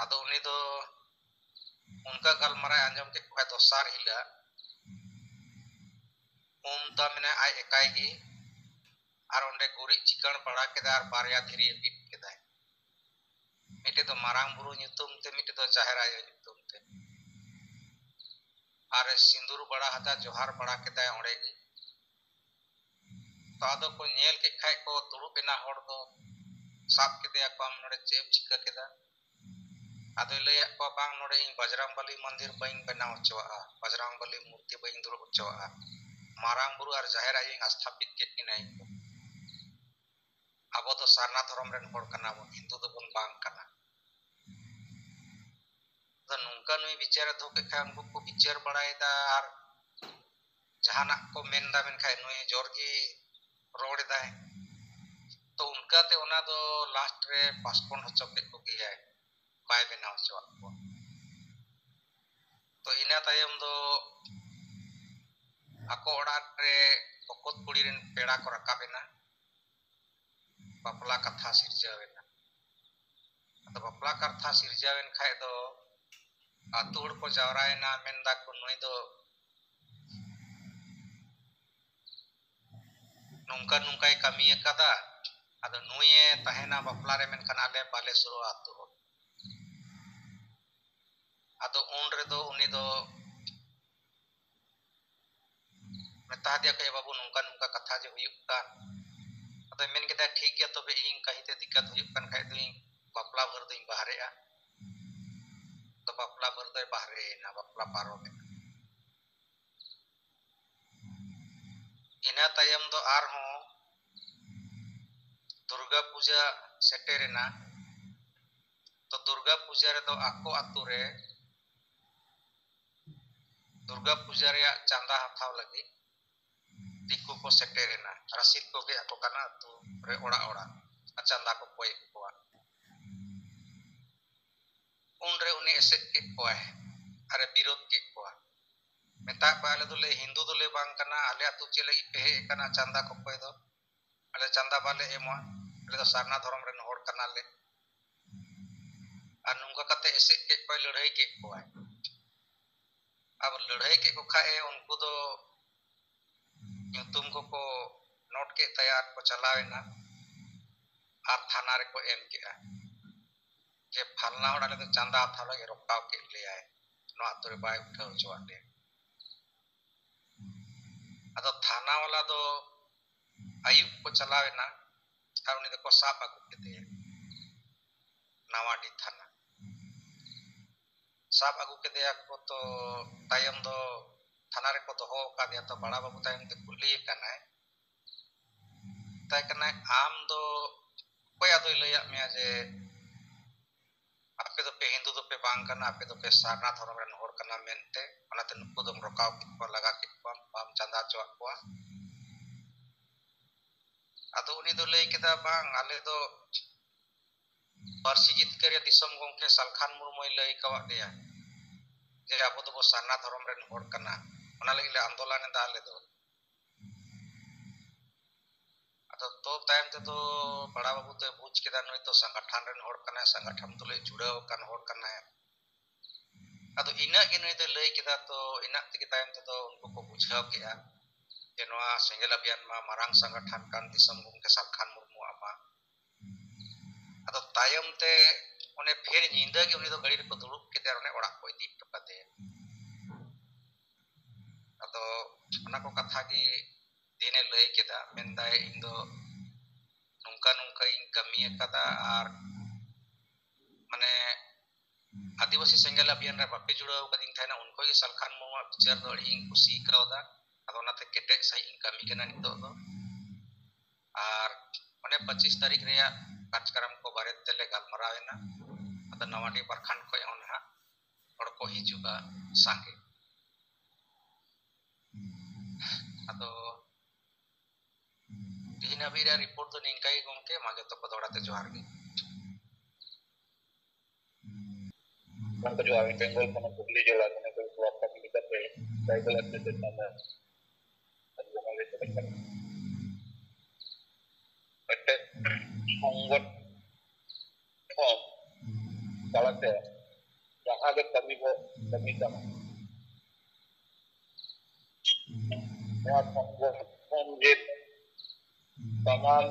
ᱟᱫᱚ ᱩᱱᱤ ᱫᱚ ᱚᱱᱠᱟ ᱜᱟᱞᱢᱟᱨᱟᱣ ᱟᱸᱡᱚᱢ ᱠᱮᱫ ᱠᱷᱟᱱ ᱫᱚᱥᱟᱨ ᱦᱤᱞᱳᱜ ᱩᱢ ᱫᱟ ᱢᱮᱱᱟᱭ ᱟᱡ ᱮᱠᱟᱭ ᱜᱮ, ᱟᱨ ᱚᱸᱰᱮ ᱜᱩᱨᱤᱡ ᱪᱤᱠᱟᱹᱬ ᱵᱟᱲᱟ ᱠᱮᱫᱟ ᱟᱨ ᱵᱟᱨᱭᱟ ᱫᱷᱤᱨᱤ ᱵᱤᱫ ᱠᱮᱫᱟᱭ, ᱢᱤᱫᱴᱮᱡ ᱫᱚ ᱢᱟᱨᱟᱝ ᱵᱩᱨᱩ ᱧᱩᱛᱩᱢ ᱛᱮ, ᱢᱤᱫᱴᱮᱡ ᱫᱚ ᱡᱟᱦᱮᱨ ᱟᱭᱳ ᱧᱩᱛᱩᱢ ᱛᱮ᱾ ᱟᱨ ᱮ ᱥᱤᱸᱫᱩᱨ ᱵᱟᱲᱟ ᱦᱟᱫᱟ, ᱡᱚᱦᱟᱨ ᱵᱟᱲᱟ ᱠᱮᱫᱟᱭ ᱚᱸᱰᱮ ᱜᱮ᱾ ᱛᱚ ᱟᱫᱚ ᱠᱚ ᱧᱮᱞ ᱠᱮᱫ ᱠᱷᱟᱡ ᱠᱚ ᱫᱩᱲᱩᱵ ᱮᱱᱟ ᱦᱚᱲ ᱫᱚ, ᱥᱟᱵ ᱠᱮᱫᱮᱭᱟ ᱠᱚ, ᱟᱢ ᱱᱚᱰᱮ ᱪᱮᱫ ᱮᱢ ᱪᱤᱠᱟᱹ ᱠᱮᱫᱟ? ᱟᱫᱚᱭ ᱞᱟᱹᱭᱟᱫ ᱠᱚᱣᱟ, ᱵᱟᱝ, ᱱᱚᱰᱮ ᱤᱧ ᱵᱟᱡᱽᱨᱟᱝ ᱵᱟᱞᱤ ᱢᱚᱱᱫᱤᱨ ᱵᱟᱹᱧ ᱵᱮᱱᱟᱣ ᱦᱚᱪᱚᱣᱟᱜᱼᱟ, ᱵᱟᱡᱽᱨᱟᱝ ᱵᱟᱞᱤ ᱢᱩᱨᱛᱤ ᱵᱟᱹᱧ ᱫᱩᱲᱩᱵ ᱦᱚᱪᱚᱣᱟᱜᱼᱟ, ᱢᱟᱨᱟᱝ ᱵᱩᱨᱩ ᱟᱨ ᱡᱟᱦᱮᱨ ᱟᱭᱳᱧ ᱟᱥᱛᱷᱟᱯᱤᱛ ᱠᱮᱫ ᱠᱤᱱᱟ ᱤᱧ ᱫᱚ᱾ ᱟᱵᱚ ᱫᱚ ᱥᱟᱨᱱᱟ ᱫᱷᱚᱨᱚᱢ ᱨᱮᱱ ᱦᱚᱲ ᱠᱟᱱᱟ ᱵᱚᱱ, ᱦᱤᱱᱫᱩ ᱫᱚᱵᱚᱱ ᱵᱟᱝ ᱠᱟᱱᱟ᱾ ᱟᱫᱚ ᱱᱚᱝᱠᱟ ᱱᱩᱭ ᱵᱤᱪᱟᱹᱨᱮ ᱫᱚᱦᱚ ᱠᱮᱫ ᱠᱷᱟᱡ ᱩᱱᱠᱩ ᱠᱚ ᱵᱤᱪᱟᱹᱨ ᱵᱟᱲᱟᱭᱮᱫᱟ ᱟᱨ ᱡᱟᱦᱟᱱᱟᱜ ᱠᱚ ᱢᱮᱱᱫᱟ, ᱢᱮᱱᱠᱷᱟᱡ ᱱᱩᱭ ᱡᱳᱨ ᱜᱮ ᱨᱚᱲ ᱮᱫᱟᱭ᱾ ᱛᱚ ᱚᱱᱠᱟᱛᱮ ᱚᱱᱟ ᱫᱚ ᱞᱟᱥᱴ ᱨᱮ ᱯᱟᱥᱯᱳᱱ ᱦᱚᱪᱚ ᱠᱮᱫ ᱠᱚᱜᱮᱭᱟᱭ, ᱵᱟᱭ ᱵᱮᱱᱟᱣ ᱦᱚᱪᱚᱣᱟᱜ ᱠᱚᱣᱟ᱾ ᱛᱚ ᱤᱱᱟᱹ ᱛᱟᱭᱚᱢ ᱫᱚ ᱟᱠᱚ ᱚᱲᱟᱜ ᱨᱮ ᱵᱚᱠᱚᱛ ᱠᱩᱲᱤ ᱨᱮᱱ ᱯᱮᱲᱟ ᱠᱚ ᱨᱟᱠᱟᱵ ᱮᱱᱟ, ᱵᱟᱯᱞᱟ ᱠᱟᱛᱷᱟ ᱥᱤᱨᱡᱟᱹᱣ ᱮᱱᱟ᱾ ᱟᱫᱚ ᱵᱟᱯᱞᱟ ᱠᱟᱛᱷᱟ ᱥᱤᱨᱡᱟᱹᱣ ᱮᱱ ᱠᱷᱟᱡ ᱫᱚ ᱟᱹᱛᱩ ᱦᱚᱲ ᱠᱚ ᱡᱟᱣᱨᱟᱭᱮᱱᱟ, ᱢᱮᱱᱫᱟ ᱠᱚ, ᱱᱩᱭ ᱫᱚ ᱱᱚᱝᱠᱟ ᱱᱚᱝᱠᱟᱭ ᱠᱟᱹᱢᱤ ᱟᱠᱟᱫᱟ, ᱟᱫᱚ ᱱᱩᱭᱮ ᱛᱟᱦᱮᱱᱟ ᱵᱟᱯᱞᱟ ᱨᱮ, ᱢᱮᱱᱠᱷᱟᱱ ᱟᱞᱮ ᱵᱟᱞᱮ ᱥᱩᱨᱩᱜᱼᱟ ᱟᱹᱛᱩ ᱦᱚᱲ᱾ ᱟᱫᱚ ᱩᱱ ᱨᱮᱫᱚ ᱩᱱᱤ ᱫᱚ ᱢᱮᱛᱟ ᱫᱮᱭᱟ ᱠᱚ, ᱮ ᱵᱟᱹᱵᱩ, ᱱᱚᱝᱠᱟ ᱱᱚᱝᱠᱟ ᱠᱟᱛᱷᱟ ᱡᱮ ᱦᱩᱭᱩᱜ ᱠᱟᱱ᱾ ᱟᱫᱚᱭ ᱢᱮᱱ ᱠᱮᱫᱟ, ᱴᱷᱤᱠ ᱜᱮᱭᱟ, ᱛᱚᱵᱮ ᱤᱧ ᱠᱟᱹᱦᱤ ᱛᱮ ᱫᱤᱠᱠᱟᱛ ᱦᱩᱭᱩᱜ ᱠᱟᱱ ᱠᱷᱟᱡ ᱫᱚᱧ ᱵᱟᱯᱞᱟ ᱵᱷᱳᱨ ᱫᱚᱧ ᱵᱟᱦᱨᱮᱜᱼᱟ᱾ ᱟᱫᱚ ᱵᱟᱯᱞᱟ ᱵᱷᱳᱨ ᱫᱚᱭ ᱵᱟᱦᱨᱮᱭᱮᱱᱟ, ᱵᱟᱯᱞᱟ ᱯᱟᱨᱚᱢᱮᱱᱟ᱾ ᱤᱱᱟᱹ ᱛᱟᱭᱚᱢ ᱫᱚ ᱟᱨᱦᱚᱸ ᱫᱩᱨᱜᱟ ᱯᱩᱡᱟᱹ ᱥᱮᱴᱮᱨᱮᱱᱟ᱾ ᱛᱚ ᱫᱩᱨᱜᱟ ᱯᱩᱡᱟ ᱨᱮᱫᱚ ᱟᱠᱚ ᱟᱛᱳ ᱨᱮ ᱫᱩᱨᱜᱟ ᱯᱩᱡᱟ ᱨᱮᱭᱟᱜ ᱪᱟᱸᱫᱟ ᱦᱟᱛᱟᱣ ᱞᱟᱹᱜᱤᱫ ᱫᱤᱠᱩ ᱠᱚ ᱥᱮᱴᱮᱨᱮᱱᱟ᱾ ᱨᱟᱥᱤᱫ ᱠᱚ ᱜᱮᱫ ᱟᱠᱚ ᱠᱟᱱᱟ ᱟᱛᱳ ᱨᱮ ᱚᱲᱟᱜ ᱚᱲᱟᱜ, ᱟᱨ ᱪᱟᱸᱫᱟ ᱠᱚ ᱠᱚᱭᱮᱫ ᱠᱚᱣᱟ᱾ ᱩᱱᱨᱮ ᱩᱱᱤ ᱮᱥᱮᱫ ᱠᱮᱫ ᱠᱚᱣᱟᱭ ᱟᱨᱮ ᱵᱤᱨᱳᱫ ᱠᱮᱫ ᱠᱚᱣᱟ᱾ ᱢᱮᱛᱟᱜ ᱠᱚᱣᱟ, "ᱟᱞᱮ ᱫᱚᱞᱮ ᱦᱤᱱᱫᱩ ᱫᱚᱞᱮ ᱵᱟᱝ ᱠᱟᱱᱟ, ᱟᱞᱮ ᱟᱛᱳ ᱪᱮᱫ ᱞᱟᱹᱜᱤᱫ ᱯᱮ ᱦᱮᱡ ᱟᱠᱟᱱᱟ ᱪᱟᱸᱫᱟ ᱠᱚᱠᱚᱭ ᱫᱚ? ᱟᱞᱮ ᱪᱟᱸᱫᱟ ᱵᱟᱞᱮ ᱮᱢᱟ, ᱟᱞᱮ ᱫᱚ ᱥᱟᱨᱱᱟ ᱫᱷᱚᱨᱚᱢ ᱨᱮᱱ ᱦᱚᱲ ᱠᱟᱱᱟᱞᱮ᱾" ᱟᱨ ᱱᱚᱝᱠᱟ ᱠᱟᱛᱮ ᱮᱥᱮᱫ ᱠᱮᱫ ᱠᱚᱣᱟᱭ, ᱞᱟᱹᱲᱦᱟᱹᱭ ᱠᱮᱫ ᱠᱚᱣᱟᱭ᱾ ᱟᱨ ᱞᱟᱹᱲᱦᱟᱹᱭ ᱠᱮᱫ ᱠᱚ ᱠᱷᱟᱡ ᱮ, ᱩᱱᱠᱩ ᱫᱚ ᱧᱩᱛᱩᱢ ᱠᱚᱠᱚ ᱱᱳᱴ ᱠᱮᱫ ᱛᱟᱭᱟ ᱟᱨ ᱠᱚ ᱪᱟᱞᱟᱣ ᱮᱱᱟ ᱟᱨ ᱛᱷᱟᱱᱟ ᱨᱮᱠᱚ ᱮᱢ ᱠᱮᱫᱼᱟ ᱡᱮ ᱯᱷᱟᱞᱱᱟ ᱦᱚᱲ ᱟᱞᱮ ᱫᱚ ᱪᱟᱸᱫᱟ ᱦᱟᱛᱟᱣ ᱞᱟᱹᱜᱤᱫ ᱨᱚᱠᱟᱣ ᱠᱮᱫ ᱞᱮᱭᱟᱭ, ᱱᱚᱣᱟ ᱟᱛᱳ ᱨᱮ ᱵᱟᱭ ᱩᱴᱷᱟᱹᱣ ᱦᱚᱪᱚᱣᱟᱜ ᱞᱮᱭᱟ᱾ ᱟᱫᱚ ᱛᱷᱟᱱᱟ ᱣᱟᱞᱟ ᱫᱚ ᱟᱹᱭᱩᱵ ᱠᱚ ᱪᱟᱞᱟᱣ ᱮᱱᱟ ᱟᱨ ᱩᱱᱤ ᱫᱚᱠᱚ ᱥᱟᱵ ᱟᱹᱜᱩ ᱠᱮᱫᱮᱭᱟ ᱱᱟᱣᱟᱰᱤ ᱛᱷᱟᱱᱟ᱾ ᱥᱟᱵ ᱟᱹᱜᱩ ᱠᱮᱫᱮᱭᱟ ᱠᱚ, ᱛᱚ ᱛᱟᱭᱚᱢ ᱫᱚ ᱛᱷᱟᱱᱟ ᱨᱮᱠᱚ ᱫᱚᱦᱚ ᱟᱠᱟᱫᱮᱭᱟ᱾ ᱛᱚ ᱵᱟᱲᱟ ᱵᱟᱹᱵᱩ ᱛᱟᱭᱚᱢ ᱛᱮ ᱠᱩᱞᱤᱭᱮ ᱠᱟᱱᱟᱭ, ᱢᱮᱛᱟᱭ ᱠᱟᱱᱟᱭ, "ᱟᱢ ᱫᱚ ᱚᱠᱚᱭ ᱟᱫᱚᱭ ᱞᱟᱹᱭᱟᱫ ᱢᱮᱭᱟ ᱡᱮ ᱟᱯᱮ ᱫᱚᱯᱮ ᱦᱤᱱᱫᱩ ᱫᱚᱯᱮ ᱵᱟᱝ ᱠᱟᱱᱟ, ᱟᱯᱮ ᱫᱚᱯᱮ ᱥᱟᱨᱱᱟ ᱫᱷᱚᱨᱚᱢ ᱨᱮᱱ ᱦᱚᱲ ᱠᱟᱱᱟ ᱢᱮᱱᱛᱮ? ᱚᱱᱟᱛᱮ ᱱᱩᱠᱩ ᱫᱚᱢ ᱨᱚᱠᱟᱣ ᱠᱮᱫ ᱠᱚᱣᱟ, ᱞᱟᱜᱟ ᱠᱮᱫ ᱠᱚᱣᱟᱢ, ᱵᱟᱢ ᱪᱟᱸᱫᱟ ᱦᱚᱪᱚᱣᱟᱫ ᱠᱚᱣᱟ?" ᱟᱫᱚ ᱩᱱᱤ ᱫᱚ ᱞᱟᱹᱭ ᱠᱮᱫᱟ, "ᱵᱟᱝ, ᱟᱞᱮ ᱫᱚ ᱯᱟᱹᱨᱥᱤ ᱡᱤᱛᱠᱟᱹᱨᱤᱭᱟᱹ ᱫᱤᱥᱚᱢ ᱜᱚᱢᱠᱮ ᱥᱟᱞᱠᱷᱟᱱ ᱢᱩᱨᱢᱩᱭ ᱞᱟᱹᱭ ᱠᱟᱣᱟᱫ ᱞᱮᱭᱟ ᱡᱮ ᱟᱵᱚ ᱫᱚᱵᱚ ᱥᱟᱨᱱᱟ ᱫᱷᱚᱨᱚᱢ ᱨᱮᱱ ᱦᱚᱲ ᱠᱟᱱᱟ, ᱚᱱᱟ ᱞᱟᱹᱜᱤᱫ ᱞᱮ ᱟᱱᱫᱳᱞᱚᱱ ᱮᱫᱟ ᱟᱞᱮ ᱫᱚ᱾" ᱟᱫᱚ ᱛᱚ ᱛᱟᱭᱚᱢ ᱛᱮᱫᱚ ᱵᱟᱲᱟ ᱵᱟᱹᱵᱩ ᱫᱚᱭ ᱵᱩᱡᱽ ᱠᱮᱫᱟ, ᱱᱩᱭ ᱫᱚ ᱥᱚᱝᱜᱚᱴᱷᱚᱱ ᱨᱮᱱ ᱦᱚᱲ ᱠᱟᱱᱟᱭ, ᱥᱚᱝᱜᱚᱴᱷᱚᱱ ᱛᱩᱞᱩᱡ ᱡᱩᱲᱟᱹᱣ ᱟᱠᱟᱱ ᱦᱚᱲ ᱠᱟᱱᱟᱭ᱾ ᱟᱫᱚ ᱤᱱᱟᱹᱜ ᱜᱮ ᱱᱩᱭ ᱫᱚᱭ ᱞᱟᱹᱭ ᱠᱮᱫᱟ᱾ ᱛᱚ ᱤᱱᱟᱹᱜ ᱛᱮᱜᱮ ᱛᱟᱭᱚᱢ ᱛᱮᱫᱚ ᱩᱱᱠᱩ ᱠᱚ ᱵᱩᱡᱷᱟᱹᱣ ᱠᱮᱜᱼᱟ ᱡᱮ ᱱᱚᱣᱟ ᱥᱮᱸᱜᱮᱞ ᱟᱵᱷᱤᱭᱟᱱ ᱢᱟ ᱢᱟᱨᱟᱝ ᱥᱚᱝᱜᱚᱴᱷᱚᱱ ᱠᱟᱱ ᱫᱤᱥᱚᱢ ᱜᱚᱢᱠᱮ ᱥᱟᱞᱠᱷᱟᱱ ᱢᱩᱨᱢᱩᱣᱟᱜ ᱢᱟ᱾ ᱟᱫᱚ ᱛᱟᱭᱚᱢ ᱛᱮ ᱚᱱᱮ ᱯᱷᱤᱨ ᱧᱤᱫᱟᱹ ᱜᱮ ᱩᱱᱤ ᱫᱚ ᱜᱟᱹᱰᱤ ᱨᱮᱠᱚ ᱫᱩᱲᱩᱵ ᱠᱮᱫᱮᱭᱟ, ᱚᱱᱮ ᱚᱲᱟᱜ ᱠᱚ ᱤᱫᱤ ᱦᱚᱴᱚ ᱠᱟᱫᱮᱭᱟ᱾ ᱟᱫᱚ ᱚᱱᱟ ᱠᱚ ᱠᱟᱛᱷᱟ ᱜᱮ ᱫᱤᱱᱮ ᱞᱟᱹᱭ ᱠᱮᱫᱟ, ᱢᱮᱱᱫᱟᱭ, "ᱤᱧ ᱫᱚ ᱱᱚᱝᱠᱟ ᱱᱚᱝᱠᱟᱧ ᱠᱟᱹᱢᱤ ᱟᱠᱟᱫᱟ, ᱟᱨ ᱢᱟᱱᱮ ᱟᱹᱫᱤᱵᱟᱹᱥᱤ ᱥᱮᱸᱜᱮᱞ ᱟᱵᱷᱤᱭᱟᱱ ᱨᱮ ᱵᱟᱯᱮ ᱡᱩᱲᱟᱹᱣ ᱠᱟᱫᱤᱧ ᱛᱟᱦᱮᱱᱟ, ᱩᱱ ᱠᱷᱚᱱ ᱜᱮ ᱥᱟᱞᱠᱷᱟᱱ ᱢᱩᱨᱢᱩᱣᱟᱜ ᱵᱤᱪᱟᱹᱨ ᱫᱚ ᱟᱹᱰᱤᱧ ᱠᱩᱥᱤ ᱠᱟᱣᱫᱟ᱾ ᱟᱫᱚ ᱚᱱᱟᱛᱮ ᱠᱮᱴᱮᱡ ᱥᱟᱺᱦᱤᱡ ᱤᱧ ᱠᱟᱹᱢᱤ ᱠᱟᱱᱟ ᱱᱤᱛᱚᱜ ᱫᱚ᱾ ᱟᱨ ᱚᱱᱮ ᱯᱚᱸᱪᱤᱥ ᱛᱟᱹᱨᱤᱠᱷ ᱨᱮᱭᱟᱜ ᱠᱟᱨᱡᱚᱠᱨᱚᱢ ᱠᱚ ᱵᱟᱨᱮ ᱛᱮᱞᱮ ᱜᱟᱞᱢᱟᱨᱟᱣ ᱮᱱᱟ᱾ ᱟᱫᱚ ᱱᱟᱣᱟᱰᱤ ᱯᱨᱚᱠᱷᱚᱸᱰ ᱠᱷᱚᱱ ᱦᱚᱸ ᱱᱟᱦᱟᱜ ᱦᱚᱲ ᱠᱚ ᱦᱤᱡᱩᱜᱼᱟ ᱥᱟᱸᱜᱮ᱾ ᱟᱫᱚ ᱛᱮᱦᱮᱧ ᱦᱟᱹᱵᱤᱡ ᱨᱮᱭᱟᱜ ᱨᱤᱯᱳᱨᱴ ᱫᱚ ᱱᱤᱝᱠᱟ ᱜᱮ ᱜᱚᱢᱠᱮ᱾ ᱢᱟ ᱡᱚᱛᱚ ᱠᱚ ᱫᱚᱦᱲᱟ ᱛᱮ ᱡᱚᱦᱟᱨ ᱜᱮ᱾ ᱜᱚᱢᱠᱮ ᱡᱚᱦᱟᱨ ᱜᱮ᱾ ᱵᱮᱝᱜᱚᱞ ᱯᱚᱱᱚᱛ ᱦᱩᱜᱽᱞᱤ ᱡᱮᱞᱟ ᱠᱷᱚᱱ ᱠᱚ ᱥᱚᱝᱜᱚᱴᱷᱚᱱ ᱤᱫᱤ ᱠᱟᱛᱮ ᱴᱨᱟᱭᱵᱟᱞ ᱮᱥᱳᱥᱤᱭᱮᱥᱚᱱ ᱨᱮ ᱢᱤᱫᱴᱮᱱ ᱥᱚᱝᱜᱚᱴᱷᱚᱱ ᱛᱟᱞᱟᱛᱮ ᱡᱟᱦᱟᱸ ᱜᱮ ᱠᱟᱹᱢᱤ ᱵᱚ ᱠᱟᱹᱢᱤ ᱠᱟᱱᱟ, ᱱᱚᱣᱟ ᱥᱚᱝᱜᱚᱴᱷᱚᱱ ᱜᱮ ᱥᱟᱱᱟᱢ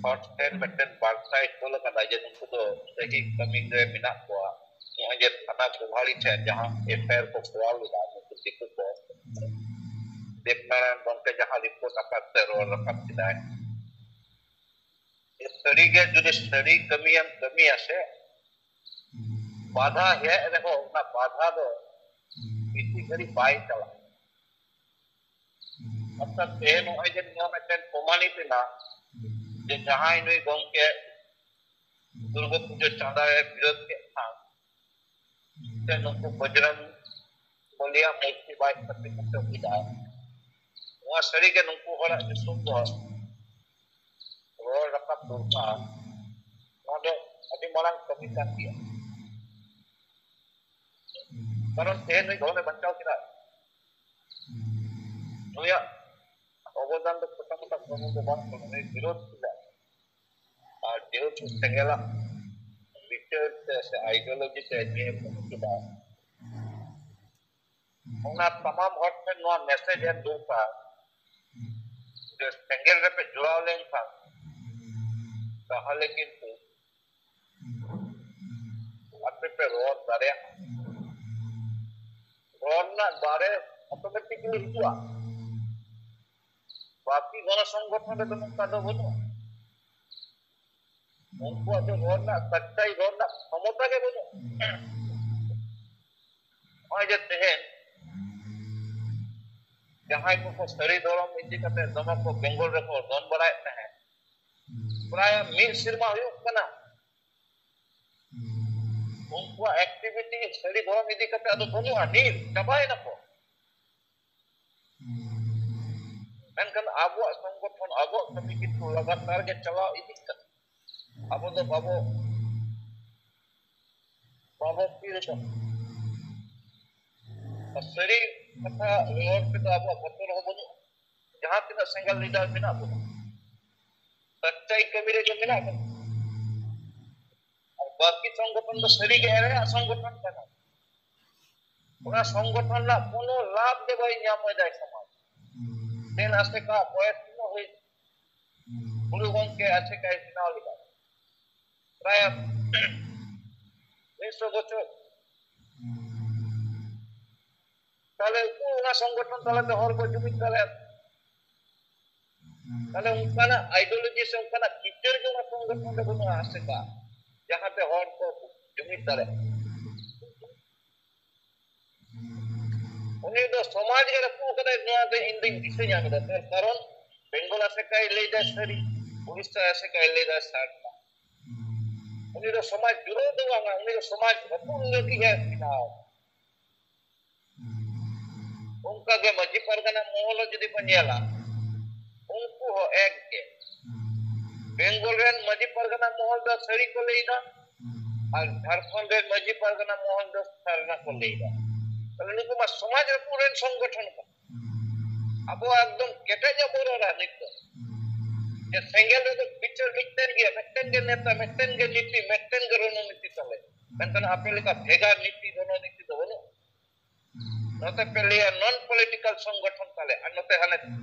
ᱦᱚᱲ ᱴᱷᱮᱱ ᱢᱤᱫᱴᱮᱱ ᱵᱟᱨᱛᱟᱭ ᱠᱳᱞ ᱟᱠᱟᱫᱟ ᱡᱮ ᱱᱩᱠᱩ ᱫᱚ ᱥᱟᱹᱦᱤ ᱠᱟᱹᱢᱤ ᱨᱮ ᱢᱮᱱᱟᱜ ᱠᱚᱣᱟ᱾ ᱱᱚᱜᱼᱚᱭ ᱡᱮ ᱛᱷᱟᱱᱟ ᱠᱳᱵᱷᱟᱞᱤ ᱴᱷᱮᱱ ᱡᱟᱦᱟᱸ ᱮᱯᱷ ᱟᱭ ᱟᱨ ᱠᱚ ᱠᱚᱨᱟᱣ ᱞᱮᱫᱟ ᱱᱩᱠᱩ ᱫᱤᱠᱩ ᱠᱚ, ᱫᱮᱵᱱᱟᱨᱟᱭᱚᱱ ᱜᱚᱢᱠᱮ ᱡᱟᱦᱟᱸ ᱨᱤᱯᱳᱨᱴ ᱟᱠᱟᱫ ᱛᱮ ᱨᱚᱲ ᱨᱟᱠᱟᱵ ᱠᱮᱫᱟᱭ, ᱥᱟᱹᱨᱤᱜᱮ ᱡᱩᱫᱤ ᱥᱟᱹᱨᱤ ᱠᱟᱹᱢᱤᱭᱮᱢ ᱠᱟᱹᱢᱤᱭᱟ ᱥᱮ, ᱵᱟᱫᱷᱟ ᱦᱮᱡ ᱨᱮᱦᱚᱸ ᱚᱱᱟ ᱵᱟᱫᱷᱟ ᱫᱚ ᱵᱮᱥᱤ ᱜᱷᱟᱹᱲᱤᱡ ᱵᱟᱭ ᱪᱟᱞᱟᱜᱼᱟ᱾ ᱚᱨᱛᱷᱟᱛ ᱛᱮᱦᱮᱧ ᱱᱚᱜᱼᱚᱭ ᱡᱮ ᱱᱚᱣᱟ ᱢᱤᱫᱴᱮᱱ ᱯᱨᱚᱢᱟᱱᱤᱛ ᱮᱱᱟ ᱡᱮ ᱡᱟᱦᱟᱸᱭ ᱱᱩᱭ ᱜᱚᱢᱠᱮ ᱫᱩᱨᱜᱟᱹ ᱯᱩᱡᱟᱹ ᱪᱟᱸᱫᱟ ᱨᱮ ᱵᱤᱨᱳᱫ ᱠᱮᱫ ᱠᱷᱟᱱ, ᱥᱮ ᱱᱩᱠᱩ ᱵᱚᱡᱽᱨᱚᱝ ᱵᱚᱞᱤᱭᱟᱜ ᱢᱩᱨᱛᱤ ᱵᱟᱭ ᱥᱟᱯᱷᱤ ᱠᱟᱛᱮ ᱠᱮᱫᱟ᱾ ᱱᱚᱣᱟ ᱥᱟᱹᱨᱤᱜᱮ ᱱᱩᱠᱩ ᱦᱚᱲᱟᱜ ᱧᱩᱛᱩᱢ ᱫᱚ ᱨᱚᱲ ᱨᱟᱠᱟᱵ ᱫᱚᱨᱠᱟᱨ᱾ ᱱᱚᱣᱟ ᱫᱚ ᱟᱹᱰᱤ ᱢᱟᱨᱟᱝ ᱠᱟᱹᱢᱤ ᱠᱟᱱ ᱜᱮᱭᱟ᱾ ᱠᱟᱨᱚᱱ ᱛᱮᱦᱮᱧ ᱱᱩᱭ ᱫᱷᱚᱨᱚᱢᱮ ᱵᱟᱧᱪᱟᱣ ᱠᱮᱫᱟ, ᱱᱩᱭᱟᱜ ᱚᱵᱚᱫᱟᱱ ᱫᱚ ᱪᱷᱳᱴᱟ ᱢᱳᱴᱟ ᱠᱟᱹᱢᱤ ᱫᱚ ᱵᱟᱝ ᱠᱟᱱᱟ, ᱱᱩᱭ ᱵᱤᱨᱳᱫ ᱠᱮᱫᱟ᱾ ᱟᱨ ᱡᱮᱦᱮᱛᱩ ᱥᱮᱸᱜᱮᱞᱟᱜ ᱵᱤᱪᱟᱹᱨ ᱛᱮ ᱥᱮ ᱟᱭᱰᱤᱭᱳᱞᱚᱡᱤ ᱛᱮ ᱱᱤᱭᱟᱹ ᱠᱟᱹᱢᱤ ᱠᱮᱫᱟ, ᱚᱱᱟ ᱛᱟᱢᱟᱢ ᱦᱚᱲ ᱴᱷᱮᱱ ᱱᱚᱣᱟ ᱢᱮᱥᱮᱡᱽ ᱮᱢ ᱫᱚᱨᱠᱟᱨ ᱡᱮ ᱥᱮᱸᱜᱮᱞ ᱨᱮᱯᱮ ᱡᱚᱲᱟᱣ ᱞᱮᱱᱠᱷᱟᱱ ᱛᱟᱦᱚᱞᱮ ᱠᱤᱱᱛᱩ ᱟᱯᱮ ᱯᱮ ᱨᱚᱲ ᱫᱟᱲᱮᱭᱟᱜᱼᱟ᱾ ᱨᱚᱲ ᱨᱮᱱᱟᱜ ᱫᱟᱲᱮ ᱚᱴᱳᱢᱮᱴᱤᱠᱞᱤ ᱦᱤᱡᱩᱜᱼᱟ᱾ ᱵᱟᱹᱠᱤ ᱜᱚᱱᱚ ᱥᱚᱝᱜᱚᱴᱷᱚᱱ ᱨᱮᱫᱚ ᱱᱚᱝᱠᱟ ᱫᱚ ᱵᱟᱹᱱᱩᱜᱼᱟ᱾ ᱩᱱᱠᱩᱣᱟᱜ ᱫᱚ ᱨᱚᱲ ᱨᱮᱱᱟᱜ, ᱥᱟᱪᱪᱟᱭ ᱨᱚᱲ ᱨᱮᱱᱟᱜ ᱠᱷᱚᱢᱚᱛᱟ ᱜᱮ ᱵᱟᱹᱱᱩᱜᱼᱟ᱾ ᱱᱚᱜᱼᱚᱭ ᱡᱮ ᱛᱮᱦᱮᱧ ᱡᱟᱦᱟᱸᱭ ᱠᱚᱠᱚ ᱥᱟᱹᱨᱤ ᱫᱷᱚᱨᱚᱢ ᱤᱫᱤ ᱠᱟᱛᱮ ᱫᱚᱢᱮ ᱠᱚ ᱵᱮᱝᱜᱚᱞ ᱨᱮᱠᱚ ᱫᱚᱱ ᱵᱟᱲᱟᱭᱮᱫ ᱛᱟᱦᱮᱸᱫ, ᱯᱨᱟᱭ ᱢᱤᱫ ᱥᱮᱨᱢᱟ ᱦᱩᱭᱩᱜ ᱠᱟᱱᱟ, ᱩᱱᱠᱩᱣᱟᱜ ᱮᱠᱴᱤᱵᱷᱤᱴᱤ ᱥᱟᱹᱨᱤ ᱫᱷᱚᱨᱚᱢ ᱤᱫᱤ ᱠᱟᱛᱮ ᱟᱫᱚ ᱵᱟᱹᱱᱩᱜᱼᱟ, ᱱᱤᱞ ᱪᱟᱵᱟᱭᱮᱱᱟ ᱠᱚ᱾ ᱢᱮᱱᱠᱷᱟᱱ ᱟᱵᱚᱣᱟᱜ ᱥᱚᱝᱜᱚᱴᱷᱚᱱ, ᱟᱵᱚᱣᱟᱜ ᱠᱟᱹᱢᱤ ᱠᱤᱱᱛᱩ ᱞᱟᱜᱟᱛᱟᱨ ᱜᱮ ᱪᱟᱞᱟᱣ ᱤᱫᱤᱜ ᱠᱟᱱᱟ᱾ ᱟᱵᱚ ᱫᱚ ᱵᱟᱵᱚ ᱵᱟᱵᱚ ᱛᱷᱤᱨ ᱟᱠᱟᱱᱟ᱾ ᱟᱨ ᱥᱟᱹᱨᱤ ᱠᱟᱛᱷᱟ ᱨᱚᱲ ᱛᱮᱫᱚ ᱟᱵᱚᱣᱟᱜ ᱵᱚᱛᱚᱨ ᱦᱚᱸ ᱵᱟᱹᱱᱩᱜᱼᱟ᱾ ᱡᱟᱦᱟᱸ ᱛᱤᱱᱟᱹᱜ ᱥᱮᱸᱜᱮᱞ ᱞᱤᱰᱟᱨ ᱢᱮᱱᱟᱜ ᱵᱚᱱᱟ, ᱥᱟᱪᱪᱟᱭ ᱠᱟᱹᱢᱤ ᱨᱮᱜᱮ ᱢᱮᱱᱟᱜ ᱵᱚᱱᱟ᱾ ᱟᱨ ᱵᱟᱹᱠᱤ ᱥᱚᱝᱜᱚᱴᱷᱚᱱ ᱫᱚ ᱥᱟᱹᱨᱤᱜᱮ ᱮᱲᱮᱭᱟᱜ ᱥᱚᱝᱜᱚᱴᱷᱚᱱ ᱠᱟᱱᱟ᱾ ᱚᱱᱟ ᱥᱚᱝᱜᱚᱴᱷᱚᱱ ᱨᱮᱱᱟᱜ ᱠᱳᱱᱳ ᱞᱟᱵᱷ ᱜᱮ ᱵᱟᱭ ᱧᱟᱢ ᱮᱫᱟᱭ ᱥᱚᱢᱟᱡᱽ᱾ ᱛᱮᱱ ᱟᱥᱮᱠᱟ ᱵᱚᱭᱮᱥ ᱛᱤᱱᱟᱹᱜ ᱦᱩᱭ, ᱜᱩᱨᱩ ᱜᱚᱢᱠᱮ ᱟᱥᱮᱠᱟᱭ ᱵᱮᱱᱟᱣ ᱞᱮᱫᱟ ᱯᱨᱟᱭ ᱢᱤᱫᱥᱚ ᱵᱚᱪᱷᱚᱨ᱾ ᱛᱟᱦᱞᱮ ᱩᱱᱠᱩ ᱚᱱᱟ ᱥᱚᱝᱜᱚᱴᱷᱚᱱ ᱛᱟᱞᱟᱛᱮ ᱦᱚᱲ ᱠᱚ ᱡᱩᱢᱤᱫ ᱫᱟᱲᱮᱭᱟᱜᱼᱟ᱾ ᱛᱟᱦᱞᱮ ᱚᱱᱠᱟᱱᱟᱜ ᱟᱭᱰᱤᱭᱳᱞᱚᱡᱤ ᱥᱮ ᱚᱱᱠᱟᱱᱟᱜ ᱪᱤᱛᱟᱹᱨ ᱜᱮ ᱚᱱᱟ ᱥᱚᱝᱜᱚᱴᱷᱚᱱ ᱨᱮ ᱵᱟᱹᱱᱩᱜᱼᱟ ᱟᱥᱮᱠᱟ, ᱡᱟᱦᱟᱸᱛᱮ ᱦᱚᱲ ᱠᱚ ᱡᱩᱢᱤᱫ ᱫᱟᱲᱮᱭᱟᱜᱼᱟ᱾ ᱩᱱᱤ ᱫᱚ ᱥᱚᱢᱟᱡᱽ ᱜᱮ ᱨᱟᱹᱯᱩᱫ ᱟᱠᱟᱫᱟᱭ, ᱱᱚᱣᱟ ᱫᱚ ᱤᱧ ᱫᱚᱧ ᱫᱤᱥᱟᱹ ᱧᱟᱢ ᱮᱫᱟ᱾ ᱛᱟᱨ ᱠᱟᱨᱚᱱ ᱵᱮᱝᱜᱚᱞ ᱟᱥᱮᱠᱟᱭ ᱞᱟᱹᱭ ᱫᱟ ᱥᱟᱹᱨᱤ, ᱩᱲᱤᱥᱥᱟ ᱟᱥᱮᱠᱟᱭ ᱞᱟᱹᱭ ᱫᱟ ᱥᱟᱨᱱᱟ᱾ ᱩᱱᱤ ᱫᱚ ᱥᱚᱢᱟᱡᱽ ᱡᱩᱲᱟᱹᱣ ᱫᱚ ᱵᱟᱝᱟ, ᱩᱱᱤ ᱫᱚ ᱥᱚᱢᱟᱡᱽ ᱨᱟᱹᱯᱩᱫ ᱞᱟᱹᱜᱤᱫ ᱮ ᱵᱮᱱᱟᱣ᱾ ᱚᱱᱠᱟᱜᱮ ᱢᱟᱹᱡᱷᱤ ᱯᱟᱨᱜᱟᱱᱟ ᱢᱚᱦᱚᱞ ᱦᱚᱸ ᱡᱩᱫᱤ ᱵᱚᱱ ᱧᱮᱞᱟ, ᱩᱱᱠᱩ ᱦᱚᱸ ᱮᱠ ᱜᱮ᱾ ᱵᱮᱝᱜᱚᱞ ᱨᱮᱱ ᱢᱟᱹᱡᱷᱤ ᱯᱟᱨᱜᱟᱱᱟ ᱢᱚᱦᱚᱞ ᱫᱚ ᱥᱟᱹᱨᱤ ᱠᱚ ᱞᱟᱹᱭ ᱮᱫᱟ, ᱟᱨ ᱡᱷᱟᱲᱠᱷᱚᱸᱰ ᱨᱮᱱ ᱢᱟᱹᱡᱷᱤ ᱯᱟᱨᱜᱟᱱᱟ ᱢᱚᱦᱚᱞ ᱫᱚ ᱥᱟᱨᱱᱟ ᱠᱚ ᱞᱟᱹᱭ ᱮᱫᱟ᱾ ᱛᱟᱦᱞᱮ ᱱᱩᱠᱩ ᱢᱟ ᱥᱚᱢᱟᱡᱽ ᱨᱟᱹᱯᱩᱫ ᱨᱮᱱ ᱥᱚᱝᱜᱚᱴᱷᱚᱱ ᱠᱟᱱᱟ᱾ ᱟᱵᱚ ᱮᱠᱫᱚᱢ ᱠᱮᱴᱮᱡ ᱧᱚᱜ ᱵᱚᱱ ᱨᱚᱲᱟ ᱱᱤᱛ ᱫᱚ, ᱡᱮ ᱥᱮᱸᱜᱮᱞ ᱨᱮᱫᱚ ᱵᱤᱪᱟᱹᱨ ᱢᱤᱫᱴᱮᱱ ᱜᱮᱭᱟ, ᱢᱤᱫᱴᱮᱱ ᱜᱮ ᱱᱮᱛᱟ, ᱢᱤᱫᱴᱮᱱ ᱜᱮ ᱱᱤᱛᱤ, ᱢᱤᱫᱴᱮᱱ ᱜᱮ ᱨᱚᱱᱚᱱᱤᱛᱤ ᱛᱟᱞᱮ᱾ ᱢᱮᱱᱠᱷᱟᱱ ᱟᱯᱮ ᱞᱮᱠᱟ ᱵᱷᱮᱜᱟᱨ ᱱᱤᱛᱤ ᱨᱚᱱᱚᱱᱤᱛᱤ ᱫᱚ ᱵᱟᱹᱱᱩᱜᱼᱟ᱾ ᱱᱚᱛᱮ ᱯᱮ ᱞᱟᱹᱭᱟ ᱱᱚᱱ ᱯᱚᱞᱤᱴᱤᱠᱟᱞ ᱥᱚᱝᱜᱚᱴᱷᱚᱱ ᱛᱟᱞᱮ, ᱟᱨ ᱱᱚᱛᱮ ᱦᱟᱱᱮ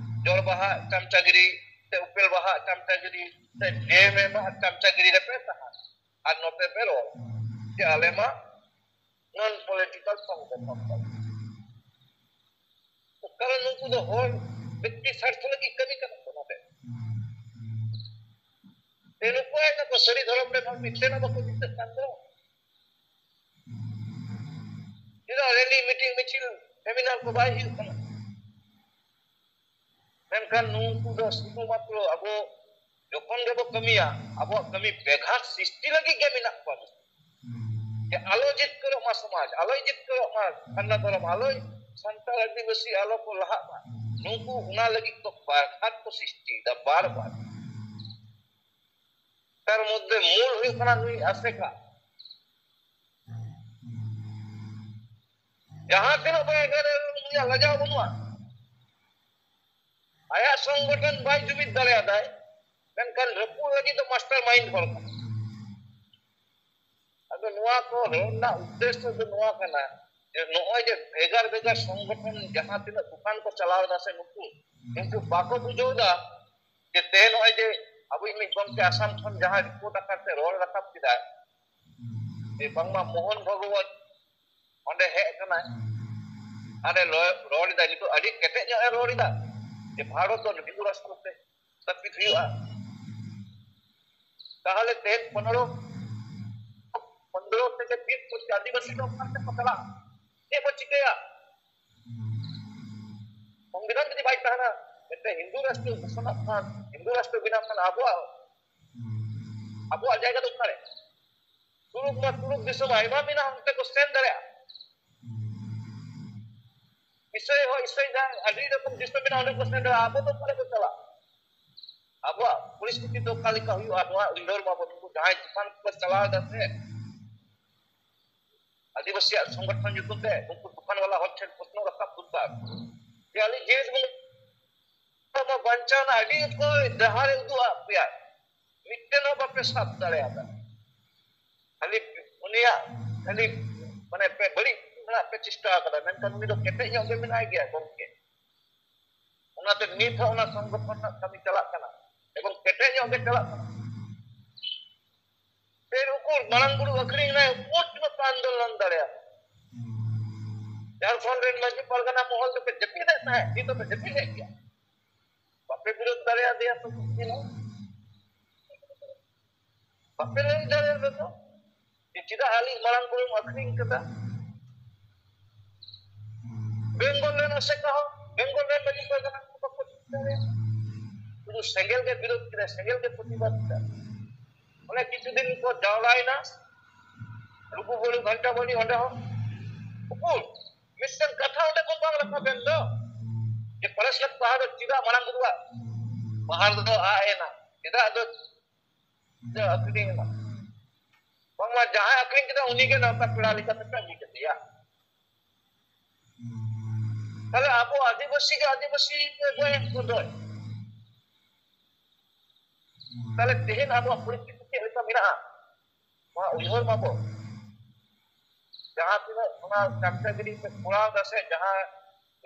ᱡᱚᱲ ᱵᱟᱦᱟ ᱪᱟᱢᱪᱟᱜᱤᱨᱤ ᱥᱮ ᱩᱯᱮᱞ ᱵᱟᱦᱟ ᱪᱟᱢᱪᱟᱜᱤᱨᱤ ᱥᱮ ᱡᱮ ᱮᱢ ᱮᱢ ᱟᱜ ᱪᱟᱢᱪᱟᱜᱤᱨᱤ ᱨᱮᱯᱮ ᱛᱟᱦᱮᱸ, ᱟᱨ ᱱᱚᱛᱮ ᱯᱮ ᱨᱚᱲ ᱡᱮ ᱟᱞᱮ ᱢᱟ ᱱᱚᱱ ᱯᱚᱞᱤᱴᱤᱠᱟᱞ ᱥᱚᱝᱜᱚᱴᱷᱚᱱ ᱛᱟᱞᱮ᱾ ᱠᱟᱨᱚᱱ ᱱᱩᱠᱩ ᱫᱚ ᱦᱚᱲ ᱵᱮᱠᱛᱤ ᱥᱟᱨᱛᱷᱚ ᱞᱟᱹᱜᱤᱫ ᱠᱟᱹᱢᱤ ᱠᱟᱱᱟ ᱠᱚ ᱱᱚᱰᱮ᱾ ᱛᱮ ᱱᱩᱠᱩ ᱟᱭ ᱱᱩᱠᱩ ᱥᱟᱹᱨᱤ ᱫᱷᱚᱨᱚᱢ ᱨᱮᱱ ᱦᱚᱲ ᱢᱤᱫᱴᱮᱱ ᱦᱚᱸ ᱵᱟᱠᱚ ᱫᱤᱥᱟᱹᱜ ᱠᱟᱱ ᱫᱚ᱾ ᱪᱮᱫᱟᱜ ᱨᱮᱞᱤ, ᱢᱤᱴᱤᱝ, ᱢᱤᱪᱷᱤᱞ, ᱥᱮᱢᱤᱱᱟᱨ ᱠᱚ ᱵᱟᱭ ᱦᱩᱭᱩᱜ ᱠᱟᱱᱟ? ᱢᱮᱱᱠᱷᱟᱱ ᱱᱩᱠᱩ ᱫᱚ ᱥᱩᱫᱷᱩ ᱢᱟᱛᱨᱚ ᱟᱵᱚ ᱡᱚᱠᱷᱚᱱ ᱜᱮᱵᱚ ᱠᱟᱹᱢᱤᱭᱟ, ᱟᱵᱚᱣᱟᱜ ᱠᱟᱹᱢᱤ ᱵᱮᱜᱷᱟᱛ ᱥᱨᱤᱥᱴᱤ ᱞᱟᱹᱜᱤᱫ ᱜᱮ ᱢᱮᱱᱟᱜ ᱠᱚᱣᱟ᱾ ᱡᱮ ᱟᱞᱚ ᱡᱤᱛᱠᱟᱹᱨᱚᱜ ᱢᱟ ᱥᱚᱢᱟᱡᱽ, ᱟᱞᱚᱭ ᱡᱤᱛᱠᱟᱹᱨᱚᱜ ᱢᱟ ᱥᱟᱨᱱᱟ ᱫᱷᱚᱨᱚᱢ, ᱟᱞᱚᱭ ᱥᱟᱱᱛᱟᱲ ᱟᱹᱫᱤᱵᱟᱹᱥᱤ ᱟᱞᱚ ᱠᱚ ᱞᱟᱦᱟᱜ ᱢᱟ, ᱱᱩᱠᱩ ᱚᱱᱟ ᱞᱟᱹᱜᱤᱫ ᱠᱚ ᱵᱮᱜᱷᱟᱛ ᱠᱚ ᱥᱨᱤᱥᱴᱤᱭᱮᱫᱟ ᱵᱟᱨ ᱵᱟᱨ᱾ ᱛᱟᱨ ᱢᱚᱫᱽᱫᱷᱮ ᱢᱩᱞ ᱦᱩᱭᱩᱜ ᱠᱟᱱᱟ ᱱᱩᱭ ᱟᱥᱮᱠᱟ᱾ ᱡᱟᱦᱟᱸ ᱛᱤᱱᱟᱹᱜ ᱵᱚᱱ ᱮᱜᱮᱨ ᱨᱮᱦᱚᱸ ᱩᱱᱤᱭᱟᱜ ᱞᱟᱡᱟᱣ ᱵᱟᱹᱱᱩᱜᱼᱟ᱾ ᱟᱭᱟᱜ ᱥᱚᱝᱜᱚᱴᱷᱚᱱ ᱵᱟᱭ ᱡᱩᱢᱤᱫ ᱫᱟᱲᱮᱭᱟᱫᱟᱭ, ᱢᱮᱱᱠᱷᱟᱱ ᱨᱟᱹᱯᱩᱫ ᱞᱟᱹᱜᱤᱫ ᱫᱚ ᱢᱟᱥᱴᱟᱨ ᱢᱟᱭᱤᱱᱰ ᱦᱚᱲ ᱠᱟᱱᱟ᱾ ᱟᱫᱚ ᱱᱚᱣᱟ ᱠᱚ ᱨᱚᱲ ᱨᱮᱱᱟᱜ ᱩᱫᱽᱫᱮᱥᱥᱚ ᱫᱚ ᱱᱚᱣᱟ ᱠᱟᱱᱟ ᱡᱮ ᱱᱚᱜᱼᱚᱭ ᱡᱮ ᱵᱷᱮᱜᱟᱨ ᱵᱷᱮᱜᱟᱨ ᱥᱚᱝᱜᱚᱴᱷᱚᱱ ᱡᱟᱦᱟᱸ ᱛᱤᱱᱟᱹᱜ ᱫᱚᱠᱟᱱ ᱠᱚ ᱪᱟᱞᱟᱣ ᱮᱫᱟ ᱥᱮ ᱱᱩᱠᱩ, ᱱᱩᱠᱩ ᱵᱟᱠᱚ ᱵᱩᱡᱷᱟᱹᱣ ᱮᱫᱟ ᱡᱮ ᱛᱮᱦᱮᱧ ᱱᱚᱜᱼᱚᱭ ᱡᱮ ᱟᱵᱚᱭᱤᱡ ᱢᱤᱫ ᱜᱚᱢᱠᱮ ᱟᱥᱟᱢ ᱠᱷᱚᱱ ᱡᱟᱦᱟᱸ ᱨᱤᱯᱳᱨᱴ ᱟᱠᱟᱫ ᱛᱮ ᱨᱚᱲ ᱨᱟᱠᱟᱵ ᱠᱮᱫᱟᱭ ᱡᱮ ᱵᱟᱝᱢᱟ ᱢᱳᱦᱚᱱ ᱵᱷᱟᱜᱚᱵᱚᱛ ᱚᱸᱰᱮ ᱦᱮᱡ ᱟᱠᱟᱱᱟᱭ, ᱟᱨᱮ ᱞᱚ-, ᱨᱚᱲ ᱮᱫᱟ, ᱱᱤᱛᱚᱜ ᱟᱹᱰᱤ ᱠᱮᱴᱮᱡ ᱧᱚᱜ ᱮ ᱨᱚᱲ ᱮᱫᱟ ᱡᱮ ᱵᱷᱟᱨᱚᱛ ᱫᱚ ᱦᱤᱱᱫᱩ ᱨᱟᱥᱴᱨᱚ ᱛᱮ ᱥᱛᱷᱟᱯᱤᱛ ᱦᱩᱭᱩᱜᱼᱟ᱾ ᱛᱟᱦᱚᱞᱮ ᱛᱮᱦᱮᱧ ᱯᱚᱱᱨᱚ, ᱯᱚᱱᱨᱚ ᱛᱷᱮᱠᱮ ᱵᱤᱥ ᱠᱳᱴᱤ ᱟᱹᱫᱤᱵᱟᱹᱥᱤ ᱫᱚ ᱚᱠᱟ ᱛᱮᱠᱚ ᱪᱟᱞᱟᱜᱼᱟ? ᱪᱮᱫ ᱠᱚ ᱪᱤᱠᱟᱹᱭᱟ? ᱥᱚᱝᱵᱤᱫᱷᱟᱱ ᱡᱩᱫᱤ ᱵᱟᱭ ᱛᱟᱦᱮᱱᱟ, ᱢᱤᱫᱴᱮᱱ ᱦᱤᱱᱫᱩ ᱨᱟᱥᱴᱨᱚ ᱜᱷᱳᱥᱚᱱᱟᱜ ᱠᱷᱟᱱ, ᱦᱤᱱᱫᱩ ᱨᱟᱥᱴᱨᱚ ᱵᱮᱱᱟᱜ ᱠᱷᱟᱱ ᱟᱵᱚᱣᱟᱜ, ᱟᱵᱚᱣᱟᱜ ᱡᱟᱭᱜᱟ ᱫᱚ ᱚᱠᱟᱨᱮ? ᱛᱩᱲᱩᱠ ᱢᱟ ᱛᱩᱲᱩᱠ ᱫᱤᱥᱚᱢ ᱟᱭᱢᱟ ᱢᱮᱱᱟᱜᱼᱟ, ᱚᱱᱛᱮ ᱠᱚ ᱥᱮᱱ ᱫᱟᱲᱮᱭᱟᱜᱼᱟ᱾ ᱤᱥᱟᱹᱭ ᱦᱚᱸ ᱤᱥᱟᱹᱭ ᱡᱟᱦᱟᱸ ᱟᱹᱰᱤ ᱨᱚᱠᱚᱢ ᱫᱤᱥᱚᱢ ᱢᱮᱱᱟᱜᱼᱟ, ᱚᱸᱰᱮ ᱠᱚ ᱥᱮᱱ ᱫᱟᱲᱮᱭᱟᱜᱼᱟ᱾ ᱟᱵᱚ ᱫᱚ ᱚᱠᱟ ᱞᱮᱠᱟ ᱪᱟᱞᱟᱜ? ᱟᱵᱚᱣᱟᱜ ᱯᱚᱨᱤᱥᱛᱷᱤᱛᱤ ᱫᱚ ᱚᱠᱟ ᱞᱮᱠᱟ ᱦᱩᱭᱩᱜᱼᱟ? ᱱᱚᱣᱟ ᱩᱭᱦᱟᱹᱨ ᱢᱟᱵᱚᱱ, ᱱᱩᱠᱩ ᱡᱟᱦᱟᱸᱭ ᱛᱩᱯᱷᱟᱱ ᱠᱚ ᱪᱟᱞᱟᱣ ᱮᱫᱟ ᱥᱮ, ᱟᱹᱫᱤᱵᱟᱹᱥᱤᱭᱟᱜ ᱥᱚᱝᱜᱚᱴᱷᱚᱱ ᱧᱩᱛᱩᱢ ᱛᱮ ᱩᱱᱠᱩ ᱛᱩᱯᱷᱟᱱ ᱵᱟᱞᱟ ᱦᱚᱲ ᱴᱷᱮᱱ ᱯᱨᱚᱥᱱᱚ ᱨᱟᱠᱟᱵ ᱫᱚᱨᱠᱟᱨ ᱡᱮ ᱟᱹᱞᱤᱧ ᱡᱤᱣᱤ ᱵᱚᱱ ᱵᱟᱧᱪᱟᱣ ᱨᱮᱱᱟᱜ ᱟᱹᱰᱤ ᱚᱠᱚᱡ ᱰᱟᱦᱟᱨᱮ ᱩᱫᱩᱜ ᱟᱫ ᱯᱮᱭᱟ, ᱢᱤᱫᱴᱮᱱ ᱦᱚᱸ ᱵᱟᱯᱮ ᱥᱟᱵ ᱫᱟᱲᱮᱭᱟᱫᱟ᱾ ᱠᱷᱟᱹᱞᱤ ᱩᱱᱤᱭᱟᱜ ᱠᱷᱟᱹᱞᱤ ᱢᱟᱱᱮ ᱯᱮ ᱵᱟᱹᱲᱤᱡ ᱨᱮᱱᱟᱜ ᱯᱮ ᱪᱮᱥᱴᱟ ᱟᱠᱟᱫᱟ, ᱢᱮᱱᱠᱷᱟᱱ ᱩᱱᱤ ᱫᱚ ᱠᱮᱴᱮᱡ ᱧᱚᱜ ᱜᱮ ᱢᱮᱱᱟᱭ ᱜᱮᱭᱟ ᱜᱚᱢᱠᱮ᱾ ᱚᱱᱟᱛᱮ ᱱᱤᱛ ᱦᱚᱸ ᱚᱱᱟ ᱥᱚᱝᱜᱚᱴᱷᱚᱱ ᱨᱮᱱᱟᱜ ᱠᱟᱹᱢᱤ ᱪᱟᱞᱟᱜ ᱠᱟᱱᱟ ᱮᱵᱚᱝ ᱠᱮᱴᱮᱡ ᱧᱚᱜ ᱜᱮ ᱪᱟᱞᱟᱜ ᱠᱟᱱᱟ᱾ ᱯᱷᱤᱨ ᱩᱠᱩᱨ ᱢᱟᱨᱟᱝ ᱵᱩᱨᱩ ᱟᱹᱠᱷᱨᱤᱧ ᱨᱮᱱᱟᱜ ᱩᱠᱩᱨ ᱛᱤᱱᱟᱹᱜ ᱯᱮ ᱟᱱᱫᱳᱞᱚᱱ ᱫᱟᱲᱮᱭᱟᱜᱼᱟ? ᱡᱷᱟᱲᱠᱷᱚᱸᱰ ᱨᱮᱱ ᱢᱟᱹᱡᱷᱤ ᱯᱟᱨᱜᱟᱱᱟ ᱢᱚᱦᱚᱞ ᱫᱚᱯᱮ ᱡᱟᱹᱯᱤᱫᱮᱫ ᱛᱟᱦᱮᱸᱫ, ᱱᱤᱛ ᱫᱚᱯᱮ ᱡᱟᱹᱯᱤᱫᱮᱫ ᱜᱮᱭᱟ᱾ ᱵᱟᱯᱮ ᱵᱤᱨᱳᱫ ᱫᱟᱲᱮᱭᱟᱫᱮᱭᱟ ᱛᱚ ᱪᱮᱫ ᱦᱚᱸ? ᱵᱟᱯᱮ ᱞᱟᱹᱭ ᱫᱟᱲᱮᱭᱟᱫᱟ ᱛᱚ ᱡᱮ ᱪᱮᱫᱟᱜ ᱟᱹᱞᱤᱧ ᱢᱟᱨᱟᱝ ᱵᱩᱨᱩᱢ ᱟᱹᱠᱷᱨᱤᱧ ᱠᱟᱫᱟ? ᱵᱮᱝᱜᱚᱞ ᱨᱮᱱ ᱟᱥᱮᱠᱟ ᱦᱚᱸ, ᱵᱮᱝᱜᱚᱞ ᱨᱮᱱ ᱢᱟᱹᱡᱷᱤ ᱯᱟᱨᱜᱟᱱᱟ ᱠᱚ ᱵᱟᱠᱚ ᱥᱩᱫᱷᱩ ᱥᱮᱸᱜᱮᱞ ᱜᱮ ᱵᱤᱨᱳᱫ ᱠᱮᱫᱟ, ᱥᱮᱸᱜᱮᱞ ᱜᱮ ᱯᱨᱚᱛᱤᱵᱟᱫ ᱠᱮᱫᱟ᱾ ᱚᱱᱮ ᱠᱤᱪᱷᱩ ᱫᱤᱱ ᱠᱚ ᱡᱟᱣᱨᱟᱭᱮᱱᱟ, ᱞᱩᱜᱩ ᱵᱩᱨᱩ ᱜᱷᱟᱱᱴᱟ ᱵᱟᱲᱤ, ᱚᱸᱰᱮ ᱦᱚᱸ ᱩᱠᱩᱨ ᱢᱤᱫᱴᱟᱝ ᱠᱟᱛᱷᱟ ᱚᱸᱰᱮ ᱠᱷᱚᱱ ᱵᱟᱝ ᱨᱟᱠᱟᱵ ᱮᱱ ᱫᱚ, ᱡᱮ ᱯᱚᱨᱮᱥᱱᱟᱛᱷ ᱯᱟᱦᱟᱲ ᱫᱚ ᱪᱮᱫᱟᱜ ᱢᱟᱨᱟᱝ ᱵᱩᱨᱩᱣᱟᱜ ᱯᱟᱦᱟᱲ ᱫᱚ ᱟᱫ ᱮᱱᱟ, ᱪᱮᱫᱟᱜ ᱫᱚ ᱟᱹᱠᱷᱨᱤᱧ ᱮᱱᱟ? ᱵᱟᱝᱢᱟ ᱡᱟᱦᱟᱸᱭ ᱟᱹᱠᱷᱨᱤᱧ ᱠᱮᱫᱟ, ᱩᱱᱤ ᱜᱮ ᱱᱚᱝᱠᱟ ᱯᱮᱲᱟ ᱞᱮᱠᱟ ᱛᱮᱯᱮ ᱟᱹᱜᱩ ᱠᱮᱫᱮᱭᱟ᱾ ᱛᱟᱦᱞᱮ ᱟᱵᱚ ᱟᱹᱫᱤᱵᱟᱹᱥᱤ ᱜᱮ ᱟᱹᱫᱤᱵᱟᱹᱥᱤ ᱜᱮ ᱜᱚᱡ ᱮᱱ ᱠᱚ ᱫᱚ᱾ ᱛᱟᱦᱞᱮ ᱛᱮᱦᱮᱧ ᱟᱵᱚᱣᱟᱜ ᱯᱚᱨᱤᱥᱛᱷᱤᱛᱤ ᱪᱮᱫ ᱞᱮᱠᱟ ᱢᱮᱱᱟᱜᱼᱟ? ᱱᱚᱣᱟ ᱩᱭᱦᱟᱹᱨ ᱢᱟᱵᱚ᱾ ᱡᱟᱦᱟᱸ ᱛᱤᱱᱟᱹᱜ ᱚᱱᱟ ᱪᱟᱠᱪᱟᱜᱤᱨᱤ ᱯᱮ ᱠᱚᱨᱟᱣ ᱮᱫᱟ ᱥᱮ, ᱡᱟᱦᱟᱸ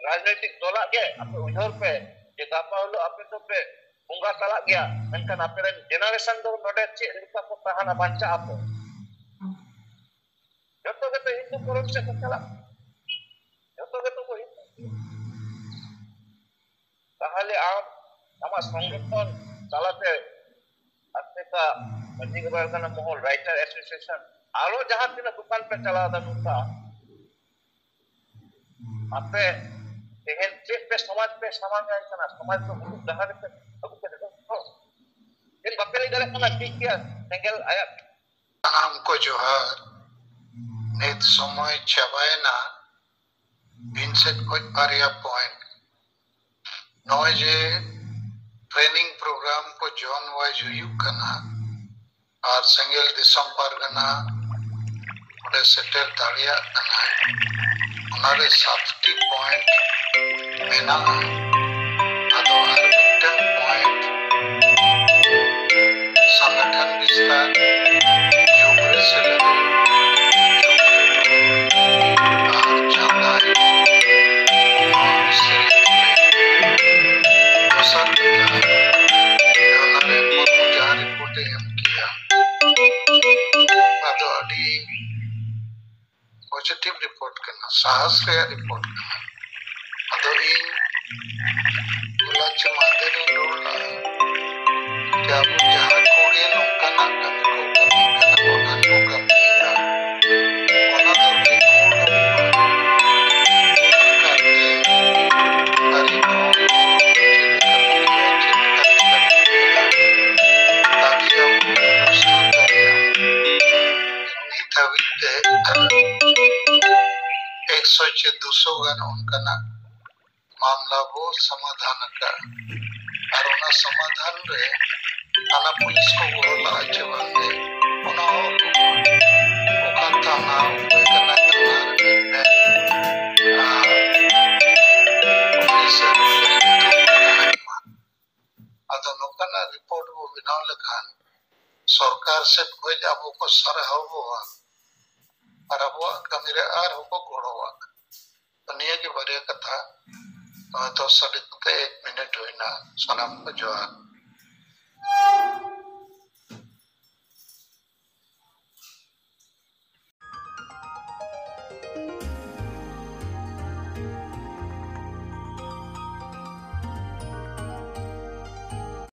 ᱨᱟᱡᱽᱱᱳᱭᱛᱤᱠ ᱫᱚᱞᱟᱜ ᱜᱮ ᱟᱯᱮ ᱩᱭᱦᱟᱹᱨ ᱯᱮ ᱡᱮ ᱜᱟᱯᱟ ᱦᱤᱞᱳᱜ ᱟᱯᱮ ᱫᱚᱯᱮ ᱵᱚᱸᱜᱟ ᱛᱟᱞᱟᱜ ᱜᱮᱭᱟ, ᱢᱮᱱᱠᱷᱟᱱ ᱟᱯᱮ ᱨᱮᱱ ᱡᱮᱱᱟᱨᱮᱥᱚᱱ ᱫᱚ ᱱᱚᱰᱮ ᱪᱮᱫ ᱞᱮᱠᱟ ᱠᱚ ᱛᱟᱦᱮᱱᱟ, ᱵᱟᱧᱪᱟᱜ ᱟᱠᱚ? ᱡᱚᱛᱚ ᱜᱮᱛᱚ ᱦᱤᱱᱫᱩ ᱯᱚᱨᱚᱵᱽ ᱥᱮᱫ ᱠᱚ ᱪᱟᱞᱟᱜ, ᱡᱚᱛᱚ ᱜᱮᱛᱚ ᱠᱚ ᱦᱤᱱᱫᱩ᱾ ᱛᱟᱦᱞᱮ ᱟᱢ ᱟᱢᱟᱜ ᱥᱚᱝᱜᱚᱴᱷᱚᱱ ᱛᱟᱞᱟᱛᱮ ᱟᱥᱮᱠᱟ ᱢᱟᱹᱡᱷᱤ ᱵᱟᱵᱟ ᱠᱟᱱᱟ ᱢᱚᱦᱚᱞ, ᱨᱟᱭᱴᱟᱨ ᱮᱥᱳᱥᱤᱭᱮᱥᱚᱱ, ᱟᱨᱚ ᱡᱟᱦᱟᱸ ᱛᱤᱱᱟᱹᱜ ᱫᱚᱠᱟᱱ ᱯᱮ ᱪᱟᱞᱟᱣ ᱮᱫᱟ ᱱᱚᱝᱠᱟ, ᱟᱯᱮ ᱛᱮᱦᱮᱧ ᱪᱮᱫ ᱯᱮ ᱥᱚᱢᱟᱡᱽ ᱯᱮ ᱥᱟᱢᱟᱝ ᱟᱭ ᱠᱟᱱᱟ? ᱥᱚᱢᱟᱡᱽ ᱫᱚ ᱢᱩᱞᱩᱠ ᱰᱟᱦᱟᱨ ᱨᱮᱯᱮ ᱟᱹᱜᱩ ᱠᱮᱫᱟ ᱛᱚ? ᱪᱮᱫ ᱵᱟᱯᱮ ᱞᱟᱹᱭ ᱫᱟᱲᱮᱭᱟᱜ ᱠᱟᱱᱟ? ᱴᱷᱤᱠ ᱜᱮᱭᱟ, ᱥᱮᱸᱜᱮᱞ ᱟᱭᱟᱜ᱾ ᱥᱟᱱᱟᱢ ᱠᱚ ᱡᱚᱦᱟᱨ᱾ ᱱᱤᱛ ᱥᱚᱢᱚᱭ ᱪᱟᱵᱟᱭᱮᱱᱟ᱾ ᱤᱧ ᱥᱮᱫ ᱠᱷᱚᱱ ᱵᱟᱨᱭᱟ ᱯᱚᱭᱮᱱᱴ᱾ ᱱᱚᱜᱼᱚᱭ ᱡᱮ ᱴᱨᱮᱱᱤᱝ ᱯᱨᱳᱜᱨᱟᱢ ᱠᱚ ᱡᱳᱱ ᱣᱟᱭᱤᱡ ᱦᱩᱭᱩᱜ ᱠᱟᱱᱟ ᱟᱨ ᱥᱮᱸᱜᱮᱞ ᱫᱤᱥᱚᱢ ᱯᱟᱨᱜᱟᱱᱟ ᱚᱸᱰᱮ ᱥᱮᱴᱮᱨ ᱫᱟᱲᱮᱭᱟᱜ ᱠᱟᱱᱟᱭ, ᱚᱱᱟᱨᱮ ᱥᱟᱛᱴᱤ ᱯᱚᱭᱮᱱᱴ ᱢᱮᱱᱟᱜᱼᱟ᱾ ᱟᱫᱚ ᱟᱨ ᱢᱤᱫᱴᱟᱝ ᱯᱚᱭᱮᱱᱴ ᱥᱚᱝᱜᱚᱴᱷᱚᱱ ᱵᱤᱥᱛᱟᱨ, ᱡᱩᱜᱽ ᱨᱮ ᱥᱮᱞᱮᱫ, ᱡᱩᱜᱽ ᱨᱮ ᱨᱩᱣᱟᱹᱲ ᱟᱨ ᱪᱟᱸᱫᱟ ᱮᱢ, ᱱᱚᱣᱟ ᱵᱤᱥᱚᱭ ᱛᱮ ᱫᱚᱥᱟᱨ ᱠᱟᱛᱷᱟ, ᱚᱱᱟᱨᱮ ᱢᱩᱨᱢᱩ ᱡᱟᱦᱟᱸ ᱨᱤᱯᱳᱨᱴ ᱮ ᱮᱢ ᱠᱮᱜᱼᱟ, ᱚᱱᱟ ᱫᱚ ᱟᱹᱰᱤ ᱯᱚᱡᱤᱴᱤᱵᱷ ᱨᱤᱯᱳᱨᱴ ᱠᱟᱱᱟ, ᱥᱟᱦᱟᱥ ᱨᱮᱭᱟᱜ ᱨᱤᱯᱳᱨᱴ ᱠᱟᱱᱟ᱾ ᱟᱫᱚ ᱤᱧ ᱦᱚᱞᱟ ᱪᱮ ᱢᱟᱦᱫᱮᱨ ᱤᱧ ᱨᱚᱲ ᱞᱟᱜᱼᱟ ᱡᱮ ᱟᱵᱚ ᱡᱟᱦᱟᱸ ᱠᱚᱜᱮ ᱱᱚᱝᱠᱟᱱᱟᱜ ᱠᱟᱹᱢᱤ ᱠᱚ ᱠᱟᱹᱢᱤ ᱠᱟᱱᱟ, ᱵᱟᱠᱷᱟᱱ ᱠᱚ ᱠᱟᱹᱢᱤᱭᱮᱫᱟ, ᱚᱱᱟ ᱫᱚ ᱨᱮᱠᱚᱨᱰ ᱟᱵᱚᱱᱟ᱾ ᱚᱱᱟ ᱠᱟᱛᱮ ᱟᱹᱰᱤ ᱠᱚᱢ ᱥᱚᱭ ᱪᱮ ᱫᱩᱥᱚ ᱜᱟᱱ ᱚᱱᱠᱟᱱᱟᱜ ᱢᱟᱢᱞᱟ ᱵᱚ ᱥᱚᱢᱟᱫᱷᱟᱱ ᱟᱠᱟᱫᱼᱟ᱾ ᱟᱨ ᱚᱱᱟ ᱥᱚᱢᱟᱫᱷᱟᱱ ᱨᱮ ᱛᱷᱟᱱᱟ ᱯᱩᱞᱤᱥ ᱠᱚ ᱜᱚᱲᱚ ᱞᱟᱜᱼᱟ ᱪᱮ ᱵᱟᱝ ᱜᱮ, ᱚᱱᱟ ᱦᱚᱸ ᱚᱠᱟ ᱛᱷᱟᱱᱟ, ᱚᱠᱚᱭ ᱠᱟᱱᱟᱭ ᱛᱷᱟᱱᱟ ᱨᱮᱱ ᱢᱮᱱ, ᱟᱨ ᱩᱱᱤ ᱥᱮ ᱟᱫᱚ ᱱᱚᱝᱠᱟᱱᱟᱜ ᱨᱤᱯᱳᱨᱴ ᱵᱚ ᱵᱮᱱᱟᱣ ᱞᱮᱠᱷᱟᱱ ᱥᱚᱨᱠᱟᱨ ᱥᱮᱫ ᱠᱷᱚᱱ ᱟᱵᱚ ᱠᱚ ᱥᱟᱨᱦᱟᱣ ᱵᱚᱣᱟ ᱟᱨ ᱟᱵᱚᱣᱟᱜ ᱠᱟᱹᱢᱤ ᱨᱮ ᱟᱨᱦᱚᱸ ᱠᱚ ᱜᱚᱲᱚᱣᱟ᱾ ᱛᱚ ᱱᱤᱭᱟᱹ ᱜᱮ ᱵᱟᱨᱭᱟ ᱠᱟᱛᱷᱟ᱾ ᱱᱚᱜᱼᱚᱭ ᱛᱚ ᱥᱟᱰᱮ ᱠᱟᱛᱮ ᱮᱠ ᱢᱤᱱᱤᱴ ᱦᱩᱭᱱᱟ᱾ ᱥᱟᱱᱟᱢ ᱠᱚ ᱡᱚᱦᱟᱨ᱾